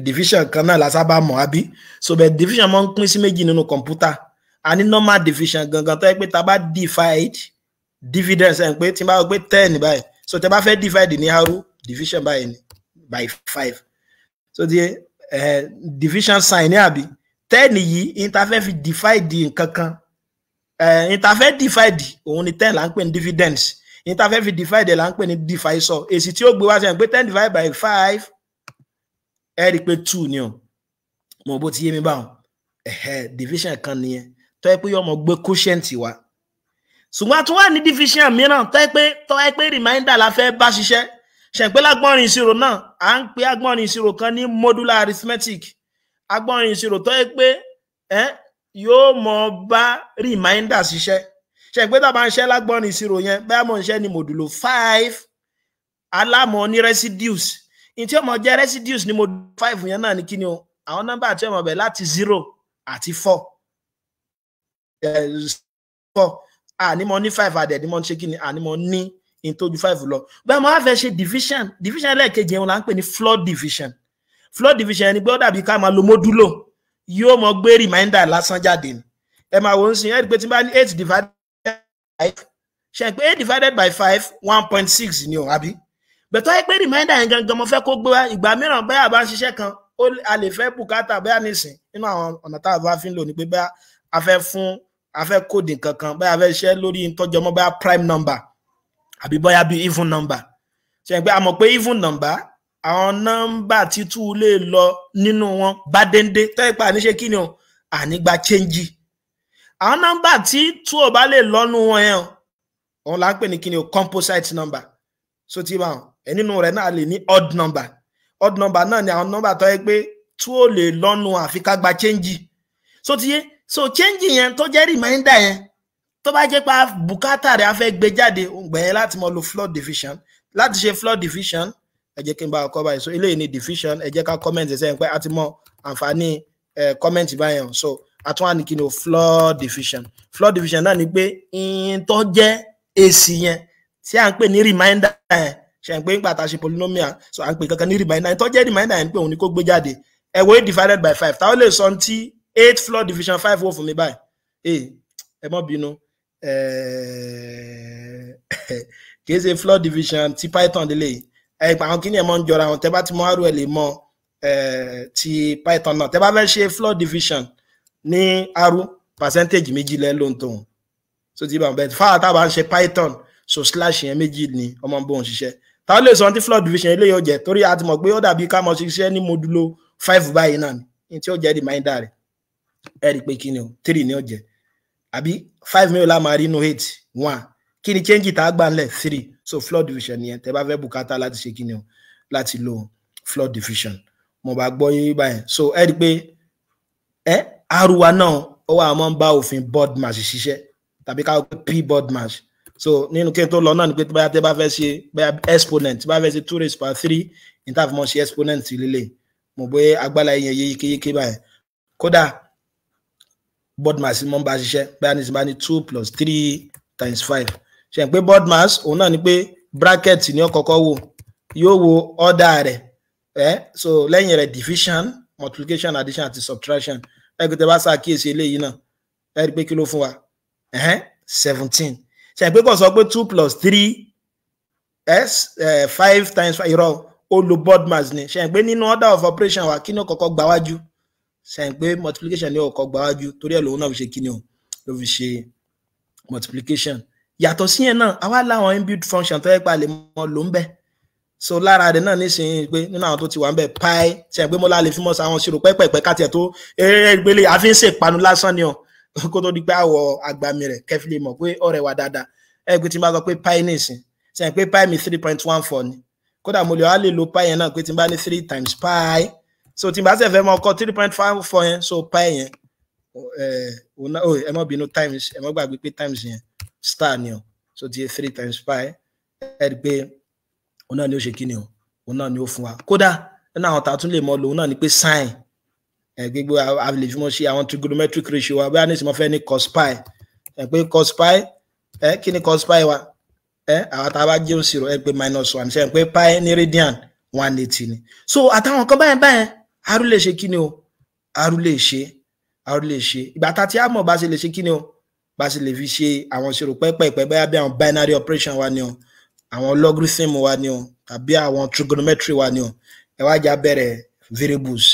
division kan náà la sábà mọ̀, àbí? So bẹ́ẹ̀, division máa ń pín sí méjì nínú kọ̀ǹpútà. A ní normal division gangan tó yẹ pé tá a bá divide dividends ẹ̀ ń pé tí n bá wọ pé 10 báyìí. So tẹ bá fẹ́ divide ní R, division báyìí ni by five. So ti division sign ní, àbí 10 yìí, interfere fi divide nǹkan kan, interfere divide òun ni 10 là ń pè ní dividends, interfere fi divide là ń pè ní divisor. Èsì tí ó gbé wá sí ẹ̀ pé 10 divided by five, ẹ rí i pé two ni o. Mo bó ti yé mi báwọn. Division kan nìyẹn tó yẹ pé yóò mọ gbé quotient wá. Ṣùgbọ́n a tún wà ní division mìíràn tó yẹ pé remainder la fẹ́ bá ṣiṣẹ́. Ṣẹ̀pẹ́ lágbọ́nrin ìṣirò náà, à ń pe agbọ́nrin ìṣirò kan ní modular arithmetic, agbọ́nrin ìṣirò tó yẹ pé yóò mọ bá remainder ṣiṣẹ́. Ṣẹ̀pẹ́ tá a bá ń ṣe lágbọ́nrin ìṣirò yẹn, bẹ́ẹ̀ mọ̀ ń ṣe ní modulo five, alámọ̀ ní residues. Ní tí ó mọ̀ jẹ́ residues ní modulo five yẹn náà ní kí ni o, àwọn nọ́mbà tí ó mọ̀ bẹ̀ láti zero àti four four ànímọ̀ ní five, àdẹ̀ ní mọ̀ ní ṣe kí ni, ànímọ̀ ní in tó ju five lọ. Bẹ́ẹ̀ mo wá fẹ́ ṣe division. Division ẹlẹ́ẹ̀kejì yẹn là ń pè ní floor division. Floor division ni pé ó dàbí ká máa lo modulo, yóò mọ gbé remainder lásán jáde ni. Ẹ máa wò ó sìn, ẹ rí i pé tí n bá ní eight divided by five, ṣe pé eight divided by five, 1.6 ni o, àbí? Bẹ̀tọ́ ẹ pé remainder yẹn gangan mo fẹ́ kó gbé wá. Ìgbà mìíràn, bẹ́ẹ̀ bá ń ṣiṣẹ́ kan, a lè fẹ́ bùkátà bẹ́ẹ̀ nísìn, nínú àwọn ọ̀nà tá a bá fi ń lò ní pé bẹ́ẹ̀ a fẹ́ fún, a fẹ́ code nǹkan kan, bẹ́ẹ̀ a fẹ́ ṣiṣẹ́ lórí ìtọ́jọmọ́, bẹ́ẹ̀ prime number àbí bóyá bí even number. Ṣe pé a mọ̀ pé even number, àwọn nọ́mbà títú lè lọ nínú wọn bá déndé tó ẹ pa àníṣe kí ni o, ànígbà change. Àwọn nọ́mbà tí two ò bá lè lọ́nu wọn yẹn, òun là ń pè ní kí ni o, composite number. So tí bá wọn ẹ nínú rẹ̀ náà lè ní odd number. Odd number náà ni àwọn nọ́mbà tó yẹ pé two ò lè lọ́nu àfi ká gba change. So ti yé. So change yẹn tó jẹ́ remainder yẹn, tó bá jẹ́ pé bùkátà rẹ̀ á fẹ́ gbé jáde, gbẹ̀yẹn láti mọ lo floor division. Láti ṣe floor division, ẹ jẹ́ kí n bá ọkọ báyìí. So eléyìí ni division. Ẹ jẹ́ ká comment ẹ̀ sẹ́yìn pé a ti mọ àǹfààní comment báyẹn. So a tún wà ní kí ni o, floor division. Floor division náà ni pé ìyẹn tó jẹ́ èsì yẹn tí à ń pè ní remainder yẹn, ṣe ń pè ń pàtàkì ṣe polynomial, so à ń pè kankan ní remainder yẹn tó jẹ́ remainder yẹn, pé òun ni kó gbé jáde. Ẹ wo eight divided by five. Táwọn lè sọ tí eight floor division five wò fún mi báyìí? Ẹ má bínú, kìí ṣe floor division ti Python délé yìí. Ẹ pa àwọn kíní ẹ mọ ń jọra àwọn. Tẹ bá ti mọ R, ẹ lè mọ ti Python náà. Tẹ bá fẹ́ ṣe floor division ní R, percentage méjì lẹ́ ló ń tóun. So ti bá bẹ́ẹ̀ fáwọn tá a bá ń ṣe Python, so slash yẹn méjì ni ọmọ bóun ṣiṣẹ́. Táwọn lè sọ tí floor division eléyìí ó jẹ́, torí a ti mọ̀ pé ó dàbí ká mọ̀ ṣiṣẹ́ ní modulo five báyìí náà ní tí ó jẹ́ remainder rẹ̀. Ẹ rí i pé kí ni o, three ni ó jẹ́, àbí? Five mélòó la máa rí inú eight? One. Kí ni change tá a gbà ńlẹ̀? Three. So floor division nìyẹn tẹ́ bá fẹ́ bùkátà láti ṣe kíni o, láti lo floor division. Mo bá gbọ́ yé báyẹn. So ẹ rí i pé ẹ R wa náà, ó wà máa ń bá òfin BODMAS ṣiṣẹ́, tàbí ká pé PBODMAS. So nínú kí n tó lọ náà ni pé bóyá tẹ́ bá fẹ́ ṣe bóyá exponent, bá fẹ́ ṣe 2 raised power 3, ní tá a fi mọ̀ ṣe exponent lílé. Mo bóyá agbára yẹn yé yékéyéké báyẹn. Kódà BODMAS mọ́ ń bá ṣiṣẹ́. Bóyá ní bá ní 2 plus 3 times 5, ṣe pé BODMAS òun náà ni pé bracket ní ó kọ́kọ́ wò, yóò wo order rẹ̀ ẹ́. So lẹ́yìn rẹ̀, division, multiplication, addition àti subtraction. Ẹ pé tẹ́ bá ṣàkíyèsí eléyìí náà, ẹ rí i pé kí ló fún wa? 17. Ṣe pé kò sọ pé 2 plus 3 s 5 times 5. Irọ́, ó lo BODMAS ni. Ṣe pé nínú order of operation wa, kí ni ó kọ́kọ́ gbà wájú? Ṣe pé multiplication ni ó kọ́kọ́ gbà wájú? Torí ẹ̀ lòun náà fi ṣe kí ni o, ló fi ṣe multiplication. Yàtọ̀ sí yẹn náà, àwa láwọn inbuilt function tó yẹ pa lè mọ lò ń bẹ. So lára rẹ̀ náà nísìnyí pé nínú àwọn tó ti wà ń bẹ, pi. Ṣe pé mo lá lè fi mọ́ sí àwọn ṣírò pẹ́pẹ́pẹ́ ká tiẹ̀ tó eré ìgbélé, àfi ń ṣèpanu lásán ni o, kó tó di pé àwọ̀ àgbàmì rẹ̀ kẹfì lè mọ̀ pé ọ̀rẹ́ wa dáadáa. Ẹ pé tí n bá sọ pé pi nísìn, ṣe pé pi mi 3.14 ni. Kódà mo lè wá lè lo pi yẹn náà pé tí n bá ní 3 times pi. So tí n bá sì fẹ́ mọ ọkọ 3.54 yẹn, so pi yẹn, ẹ má bínú, times, ẹ má gbàgbé pé times yẹn star ni o. So ti 3 times pi, ẹ rí i pé òun náà ni ó ṣe kíni o, òun náà ni ó fún wa. Kódà nínú àwọn tá a tún lè mọ lòun náà ni pé sin ẹ, gbogbo a lè fi mọ ṣe àwọn trigonometric ratio wa. Bóyá ní ìsìn mo fẹ́ ní cos pi, ẹ pé cos pi, ẹ kí ni cos pi wa? Ẹ àwọn tá a bá jẹ́ òṣìrò, ẹ pé -1. Ṣe pé pi ní radian, 180 ni. So àtàwọn kan báyẹn báyẹn, R lè ṣe kíni o, R lè ṣe, R lè ṣe. Ìgbà tá a ti á mọ̀ bá ṣe lè ṣe kíni o, bá ṣe lè fi ṣe àwọn ìṣirò pẹ́pẹ́pẹ́, bóyá bí àwọn binary operation wa ni o, àwọn logarithm wa ni o, tàbí àwọn trigonometry wa ni o, ẹ wá já bẹ̀rẹ̀ variables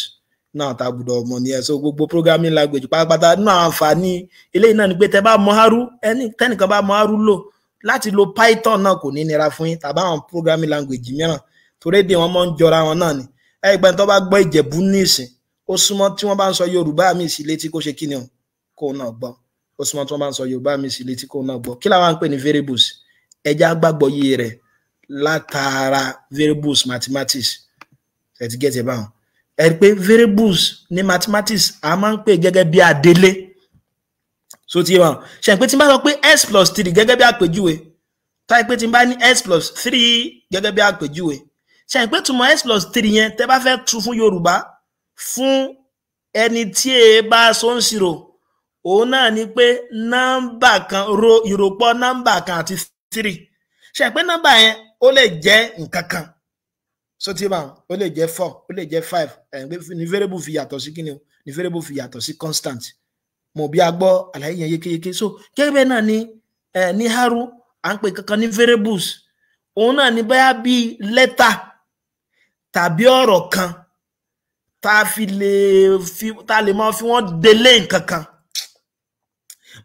náà tá a gbọ́dọ̀ mọ̀ ní ẹ. So gbogbo programming language pátápátá, nínú àwọn àǹfààní eléyìí náà ni pé tẹ bá mọ R, ẹni tẹnìkan bá mọ R lò, láti lo Python náà kò ní nira fún yín, tàbí àwọn programming language mìíràn, torí èdè wọn máa ń jọra wọn náà ni. Ẹ gbẹ́ tó bá gbọ́ Ìjẹ̀bú nísìn, ó súnmọ́ tí wọ́n bá ń sọ Yorùbá mi sí létí kó ṣe kíni o, kó náà gbọ́. Ó súnmọ́ tí wọ́n bá ń sọ Yorùbá mi sí létí kó náà gbọ́. Kí làwọn ń pè ní variables? Ẹja gbàgbọ́ yé rẹ̀ látara variables mathematics. Ẹ ti get ẹ̀ báwọn? Ẹ rí pé variables ní mathematics, a máa ń pè gẹ́gẹ́ bí adélé. So ti yé wọn? Ṣe pé tí n bá sọ pé x plus three gẹ́gẹ́ bí àpèjúwe, táyì pé tí n bá ní x plus three gẹ́gẹ́ bí àpèjúwe, ṣe pé túmọ̀ x plus three yẹn, tẹ́ bá fẹ́ tu fún Yorùbá fún ẹni tí e bá so ń ṣirò, òun náà ni pé nọ́mbà kan ro ìròpọ̀ nọ́mbà kan àti three. Ṣe pé nọ́mbà yẹn, ó lè jẹ́ nǹkan kan. So tí bá ó lè jẹ́ four, ó lè jẹ́ five. Ẹ̀ ní variable fi yàtọ̀ sí kíni o, ní variable fi yàtọ̀ sí constant. Mo bí a gbọ́ àlàyé yẹn yékéyéké. So gẹ́gẹ́ bẹ́ẹ̀ náà ni ẹ ní R, à ń pè kankan ní variables. Òun náà ní bóyá bíi lẹ́tà tàbí ọ̀rọ̀ kan tá a fi lè fi, tá a lè máa fi wọ́n délé nǹkan kan.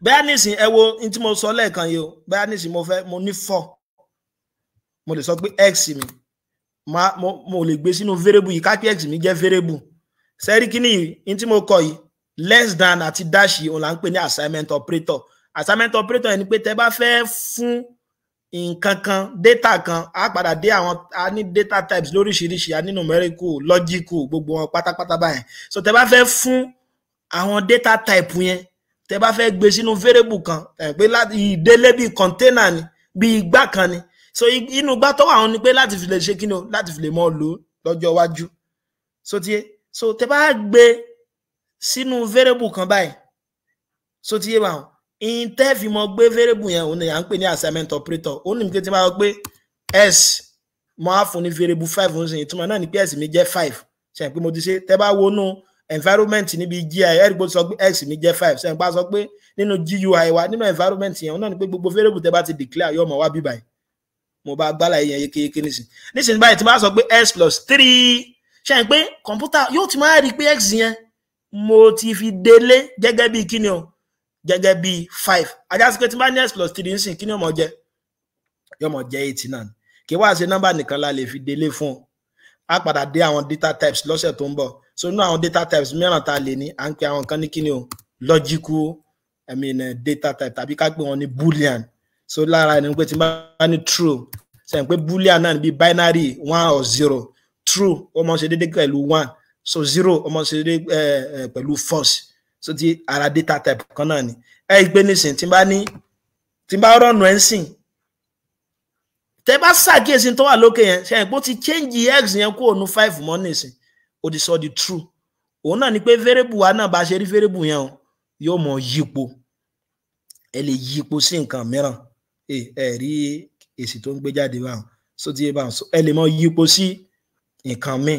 Bóyá nísìn, ẹ wo ní tí mo sọ lẹ́ẹ̀kan yìí o, bóyá nísìn mo fẹ́ mo ní four, mo lè sọ pé x mi, mo lè gbé sínú variable yìí, ká pé x mi jẹ́ variable. Sẹ́rí kíní yìí, ní tí mo kọ yìí, less than àti dash yìí, òun là ń pè ní assignment operator. Assignment operator yẹn ni pé tẹ́ bá fẹ́ fún nǹkan kan, data kan, á padà dé àwọn, a ní data types lóríṣiríṣi, a ní numerical, logical, gbogbo wọn pátápátá báyẹn. So tẹ́ bá fẹ́ fún àwọn data type yẹn, tẹ́ bá fẹ́ gbé sínú variable kan, ẹ̀ pé láti ìdélé bíi container ni, bíi igbá kan ni. So inú igbá tó wà wọn ni pé láti fi lè ṣe kí ni o, láti fi lè mọ lò lọ́jọ́ iwájú. So tiye, so tẹ́ bá gbé sínú variable kan báyìí, so tiye báwọn in tẹ́ fi mọ gbé variable yẹn, òun ni à ń pè ní assignment operator. Òun ní pé tí n bá sọ pé s, mo á fún ní variable five ń sìn, ìtumọ̀ náà ni pé s mi jẹ́ five. Ṣe pé mo ti ṣe, tẹ́ bá wọnú environment níbi GUI, ẹ̀rí bó ti sọ pé x mi jẹ́ five. Ṣe pa sọ pé nínú GUI wa, nínú environment yẹn, òun náà ni pé gbogbo variable tẹ́ bá ti declare yóò mọ̀ wá bí báyìí. Mo bá gbálà yẹn yékéyéké nísìn. Nísìnyí báyìí, tí n bá sọ pé x plus three, ṣe pé kọ̀ǹpútà yóò ti máa rí i pé x yẹn, mo ti fi délé gẹ́gẹ́ bí kíni o, gẹ́gẹ́ bí five. Ajá sí pé tí n bá ní x plus three nísìn, kíni ó mọ̀ jẹ́? Yóò mọ̀ jẹ́ eight náà. Kí wá ṣe nọ́mbà nìkan la lè fi délé fún un. Á padà dé àwọn data types lọ́sẹ̀ tó ń bọ̀. So nínú àwọn data types mìíràn tá a lè ní, à ń pe àwọn kan ní kíni o, logical, I mean, data type, tàbí ká pè wọ́n ní boolean. So lára ẹni pé tí n bá ní true Sẹ́yìn pé boolean náà bí binary 1 or 0. True ó máa ń ṣe déédéé pẹ̀lú 1, so 0 ó máa ń ṣe déédéé pẹ̀lú false. So ti ara data type kan náà ni. Ẹ gbé nísìn tí bá ní tí bá rọ̀nù ẹ̀ ń sìn, tẹ́ bá ṣàkíyèsí tó wà lókè yẹn, sẹ́yìn pé ó ti change x yẹn kúrò ní 5 mọ́ nísìn, ó ti sọ di true. Òun náà ni pé variable wa náà bá ṣe rí variable yẹn o, yóò mọ yípo. Ẹ lè yípo sí nǹkan mìíràn. Ẹ rí èsì tó ń gbé jáde báwọn, so ti yé báwọn. Ẹ lè mọ yípo sí nǹkan míì.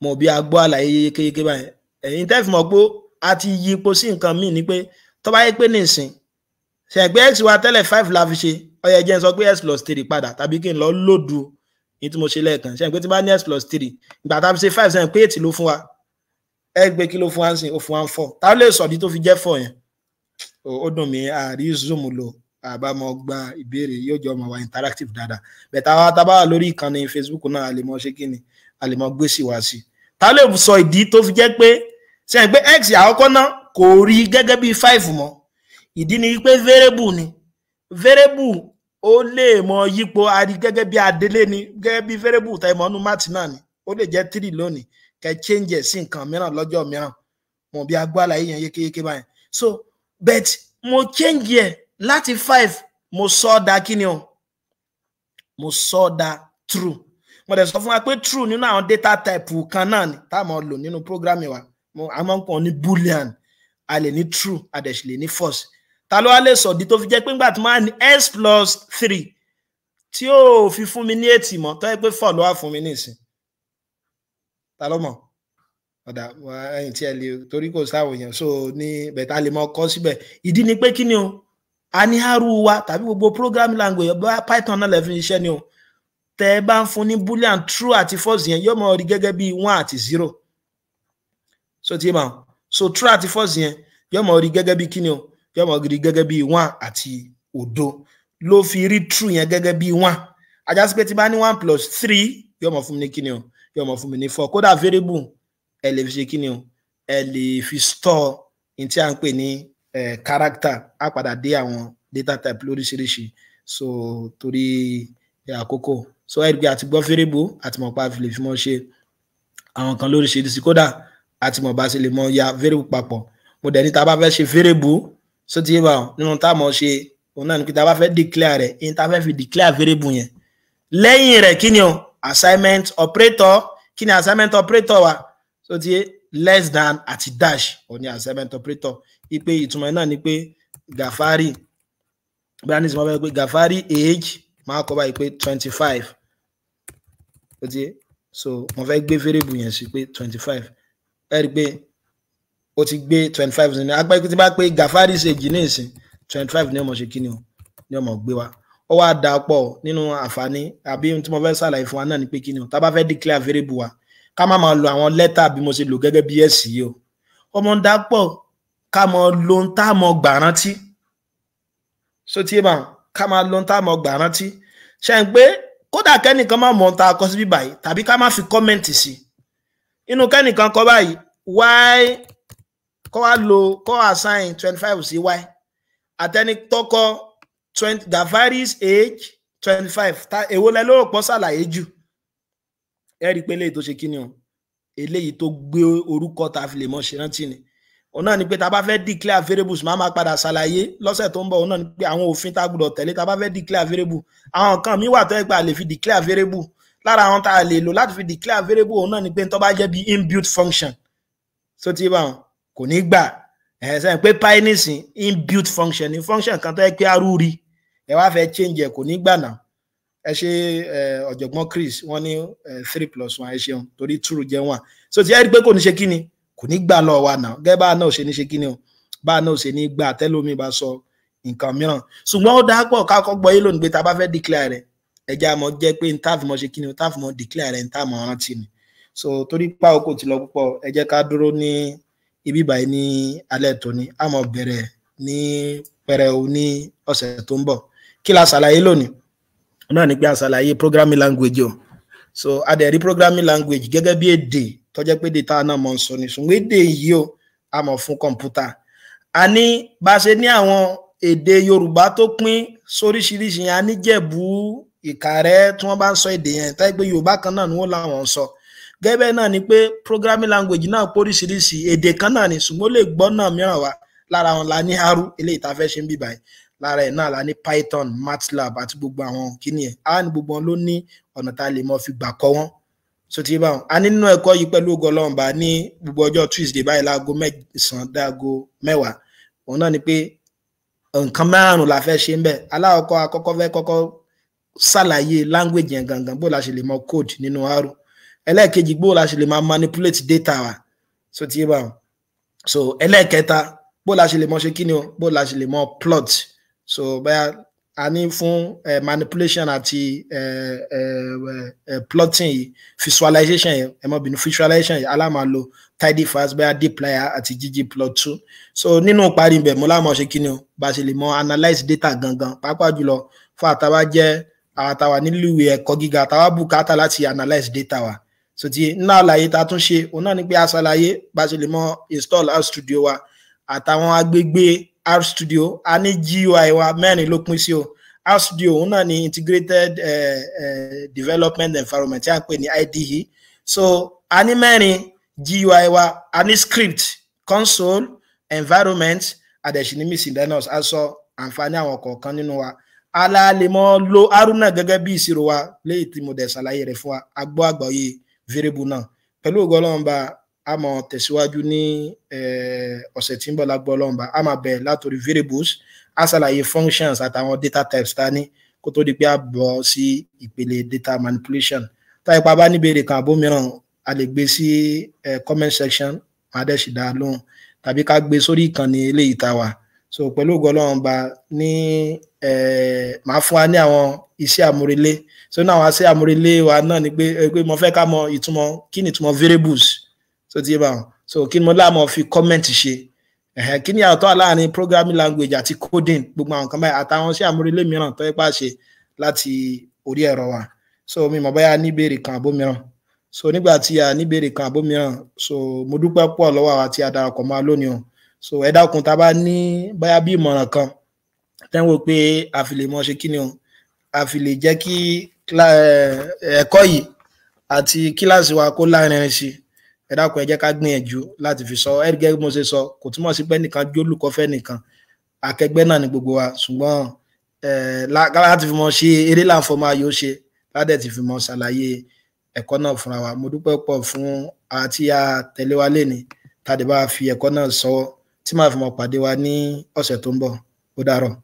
Mo bí a gbọ́ àlàyé yékéyéké báyìí. Ẹ̀yin tẹ́ fi mọ̀ pé a ti yípo sí nǹkan míì ni pé tó bá yẹ pé nísìn ṣẹ̀gbẹ́ x wa tẹ́lẹ̀ 5 la fi ṣe, ó yẹ jẹ́ n sọ pé x plus 3 padà, tàbí kí n lọ lòdù ní tí mo ṣe lẹ́ẹ̀kan. Ṣẹ̀gbẹ́ tí bá ní x plus 3 ìgbà tá a fi ṣe 5, ṣẹ̀gbẹ́ pé 8 ló fún wa. Ẹ gbé kí ló fún wa ń sìn, ó fún wa ń 4. Ta ló lè sọ̀dí tó fi jẹ́ 4 yẹn? Ó dùn mí, àrí zoom lò, àbámọ̀ gba ìbéèrè yóò jọ ọmọ wa interactive dáadáa. Bẹ̀tà wa tá a bá wà lórí ìkànnì Facebook náà, a lè mọ ṣe kí ni, a lè mọ gbé sí wa sí. Ta lè sọ ìdí tó fi jẹ́ pé ṣe pé x àkọ́kọ́ náà kò rí gẹ́gẹ́ bí 5 mọ́? Ìdí ni pé variable ni. Variable ó lè mọ yípo, a rí gẹ́gẹ́ bí adélé ni, gẹ́gẹ́ bí variable tẹ́ mọ́ nú math náà ni. Ó lè jẹ́ 3 lónìí, kẹ́ change ẹ̀ sí nǹkan mìíràn lọ́jọ́ mìíràn. Mo bí agbó àlàyé yẹn yékéyéké báyìí. So but mo change ẹ̀ láti 5, mo sọ ọ́ da kí ni o, mo sọ ọ́ da true. Mo dẹ̀ sọ fún wa pé true nínú àwọn data type kan náà ni tá a máa lò nínú programming wa. A máa ń pọ̀ ní boolean, a lè ní true, a dẹ̀ sì lè ní false. Ta ló wá lè sọ ìdí tó fi jẹ́ pé nígbà tí mo máa ní x plus 3 tí ó fi fún mi ní 8 mọ́, tó yẹ pé 4 ló wà fún mi nísìn? Ta ló mọ̀? Ọ̀dà ẹ̀yìn tí ẹ lè torí kò sáwọn èèyàn so ní bẹ̀tà lè mọ kọ́ síbẹ̀. Ìdí ni pé kí ni o, a ní R wa tàbí gbogbo programming language bá Python náà lè fi iṣẹ́ ni o, tẹ́ ẹ bá ń fún ní boolean true àti false yẹn, yóò mọ rí gẹ́gẹ́ bí 1 àti 0. So tí ma so true àti false yẹn yóò mọ rí gẹ́gẹ́ bí kí ni o, yóò mọ rí gẹ́gẹ́ bí 1 àti òdo. Ló fi rí true yẹn gẹ́gẹ́ bí 1. Ajá sí pé tí bá ní 1 plus 3 yóò mọ fún mi ní kí ni o, yóò mọ fún mi ní 4. Kódà variable ẹ lè fi ṣe kí ni o, ẹ lè fi store ní tí a ń pè ní character. Á padà dé àwọn data type lóríṣiríṣi, so torí àkókò. So ẹ rí pé àti gbọ́ variable, àti mọ̀ pa lè fi mọ́ ṣe àwọn kan lóríṣiríṣi. Kódà àti mọ̀ bá ṣe lè mọ ya variable papọ̀. Mo dẹ̀ ní tá a bá fẹ́ ṣe variable, so ti yé bá wọn nínú tá a mọ̀ ṣe, òun náà ní pé tá a bá fẹ́ declare rẹ̀, ní tá a fẹ́ fi declare variable yẹn, lẹ́yìn rẹ̀ kí ni o, assignment operator. Kí ni assignment operator wa? So ti yé, less than àti dash òun ni assignment operator. Ipe ìtumọ̀ náà ni pé Gàfárì, bí a ní sọ wọ́n fẹ́ pé Gàfárì age máa kọ báyìí pé 25. Ó ti yé, so mo fẹ́ gbé variable yẹn sí pé 25. Ẹ rí i pé ó ti gbé 25 ní agbá. Tí bá pé Gàfárì age ní ìsìn 25 ní ọmọ ṣe kí ni o, ní ọmọ gbé wa. Ó wá dà pọ̀ nínú àǹfààní àbí ohun tí mo fẹ́ ṣàlàyé fún wa náà ni pé kí ni o, tá a bá fẹ́ declare variable wa, ká má máa lo àwọn lẹ́tà bí mo ṣe lò gẹ́gẹ́ bí ẹ̀sì yìí o. Ọmọ ń dà pọ̀ ká mọ lo ń tá mọ gbà rántí. So tí mà ká máa lo ń tá mọ gbà rántí ṣe ń pé kódà kẹ́nìkan má mọ̀ ń ta akọ síbí báyìí, tàbí ká má fi comment sí inú kẹ́nìkan kọ báyìí y, kọ́ wá lo kọ́ assign 25 sí y, àtẹni tọkọ 20 Gafari's age 25, èwo lẹ lórò pọ̀ ṣàlàyé jù? Ẹ rí i pé eléyìí tó ṣe kí ni o, eléyìí tó gbé orúkọ tá a fi lè mọ ṣe rántí ni. Òun náà ni pé tá a bá fẹ́ declare variables, máa padà ṣàlàyé lọ́sẹ̀ tó ń bọ̀. Òun náà ni pé àwọn òfin tá a gbọ́dọ̀ tẹ̀lé tá a bá fẹ́ declare variable. Àwọn nǹkan mi wà tó yẹ pé a lè fi declare variable. Lára àwọn tá a lè lò láti fi declare variable, òun náà ni pé tó bá jẹ́ bí inbuilt function, so tí bá wọn kò ní gbà ẹ̀ sẹ́yìn pé pi nísìn inbuilt function ni, function kan tó yẹ pé arúri ẹ wá fẹ́ change ẹ̀, kò ní gbà náà. Ẹ ṣe ọ̀jọ̀gbọ́n Chris, wọ́n ní 3 plus 1. Ẹ ṣeun, torí true jẹ́ 1. So tí ẹ rí pé kò ní ṣe kí ni, kò ní gbà lọ wa náà, gẹ́gẹ́ bá náà ṣe ní ṣe kí ni o, bá náà ṣe ní gbà tẹ́lómi bá sọ nǹkan mìíràn. Ṣùgbọ́n ó dáa pọ̀ ká kọ́ gbọ́ yé lónìí pé tá a bá fẹ́ declare rẹ̀, ẹja mọ̀ jẹ́ pé n tá fi mọ̀ ṣe kí ni o, tá fi mọ̀ declare rẹ̀, n tá mọ̀ rántí ni. So torí pa oko ti lọ púpọ̀, ẹ jẹ́ ká dúró ní ibi báyìí ní alẹ́ tòní. A mọ̀ bẹ̀rẹ̀ ní pẹrẹu ní ọ̀sẹ̀ tó ń bọ̀. Kí la ṣàlàyé lónìí? Náà ni pé a ṣàlàyé programming language o. So a dẹ̀ rí programming language gẹ́gẹ́ bí èdè tó jẹ́ pé èdè tá a náà mọ̀ ń sọ ni, ṣùgbọ́n èdè yìí o, a mọ̀ fún kọ̀ǹpútà. A ní bá a ṣe ní àwọn èdè Yorùbá tó pín sóríṣiríṣi, a ní Jẹ̀bú, Ìkàrẹ́ tí wọ́n bá ń sọ èdè yẹn, táyé pé Yorùbá kan náà ni wọ́n làwọn ń sọ. Gẹ́gẹ́ náà ni pé programming language náà póríṣiríṣi, èdè kan náà ni, ṣùgbọ́n ó lè gbọ́ náà mìíràn wá. Lára wọn la ní R, eléyìí tá a fẹ́ ṣe ń bì báyìí. Lára ẹ̀ náà la ní Python, MATLAB àti gbogbo àwọn kíní ẹ̀. Á ní gbogbo wọn ló ní ọ̀nà tá a lè mọ fi gbà kọ́ wọn. So ti bá wọn, a ní nínú ẹ̀kọ́ yìí pẹ̀lú ògo Ọlọ́run bá ní gbogbo ọjọ́ Tuesday báyìí láago 9 dáago 10. Òun náà ni pé nǹkan márùn-ún la fẹ́ ṣe ń bẹ̀. Alákọ̀ọ́kọ́, akọ́kọ́ fẹ́ kọ́kọ́ ṣàlàyé language yẹn gangan, bó la ṣe lè mọ code nínú R. Ẹlẹ́ẹ̀kejì, bó la ṣe lè máa manipulate data wa. So ti bá wọn. So ẹlẹ́ẹ̀kẹta, bó la ṣe lè mọ ṣe kí ni o, bó la ṣe lè mọ plot. So bẹ́ẹ̀ a ní fún manipulation àti plotting yìí, visualization yẹn, ẹ má bínú, visualization yìí, a máa lo tidyverse, bẹ́ẹ̀ dplyr àti ggplot2. So nínú parí ibẹ̀, mo lámọ̀ ṣe kí ni o, bá ṣe lè mọ analyse data gangan, pàápàá jùlọ fún àtàwà jẹ́ àtàwà nílùú ẹ̀kọ́ gíga, àtàwà bùkátà láti analyse data wa. So ti nínú àlàyé tá a tún ṣe, òun náà ni pé a ṣàlàyé bá ṣe lè mọ install RStudio wa àtàwọn agbègbè RStudio. A ní GUI wa mẹ́rin ló pín sí o. RStudio, òun náà ní integrated development environment tí a ń pè ní IDE. So a ní mẹ́rin GUI wa: a ní script, console, environment, a dẹ̀ ṣì ní miscellaneous. A sọ àǹfààní àwọn kọ̀ọ̀kan nínú wa. Ala lè mọ lo R náà gẹ́gẹ́ bí ìṣirò wa léyìí tí mo dẹ̀ ṣàlàyé rẹ̀ fún wa. A gbọ́ àgbọ́yé variable náà. Pẹ̀lú ògo Ọlọ́run bá, a máa tẹ̀síwájú ní ọ̀sẹ̀ tí ń bọ̀ lágbọ́ Ọlọ́run bá. A máa bẹ̀rẹ̀ látòrí variables, a ṣàlàyé functions àtàwọn data types ta ní, kó tó di pé a bọ̀ sí ìpele data manipulation. Táyé pa bá níbèrè kan àbó mìíràn, a lè gbé sí comment section, máa dẹ̀ sì dá a lóhùn, tàbí ká gbé sórí ìkànnì eléyìí tá a wà. So pẹ̀lú ògo Ọlọ́run bá ní, màá fún wa ní àwọn iṣẹ́ àmúrelé. So ní àwọn iṣẹ́ àmúrelé wa náà ni pé mo fẹ́ ká mọ ìtumọ̀, kí ni ìtumọ̀ variables. So ti yé bá wọn. So kí ni mo láàmú fi comment ṣe, kí ni àtọ́ láàrin programming language àti coding, gbogbo àwọn kan báyìí àtàwọn iṣẹ́ àmúrelé mìíràn tó yẹ pa ṣe láti orí ẹ̀rọ wa. So mi mọ̀ bóyá ní ìbéèrè kan àbó mìíràn. So nígbà tí a ní ìbéèrè kan àbó mìíràn, so mo dúpẹ́ pọ̀ lọ́wọ́ àwa tí a darapọ̀ mọ́ wa lónìí o. So ẹ dákun, tá a bá ní bóyá bí ìmọ̀ràn kan tẹ́wọ́ pé a fi lè mọ ṣe kí ni o, a fi lè jẹ́ kí ẹ̀kọ́ yìí àti kíláàsì wa kó lárinrin sí, ẹ dákun, ẹ jẹ́ ká gbìyànjú láti fi sọ. Ẹ gẹ́gẹ́ bí mo ṣe sọ, kò túmọ̀ sí pé nìkan jólùkọ́ fẹ́ nìkan, akẹgbẹ́ náà ni gbogbo wa, ṣùgbọ́n láti fi mọ ṣe eré láǹfọ̀ máa yóò ṣe ládẹ̀ ti fi mọ ṣàlàyé ẹ̀kọ́ náà fúnra wa. Mo dúpẹ́ pọ̀ fún àti àtẹ̀lé wa léni tàdé bá fi ẹ̀kọ́ náà sọ́wọ́ tí màá fi mọ pàdé wa ní ọ̀sẹ̀ tó ń bọ̀. Ó dàárọ̀.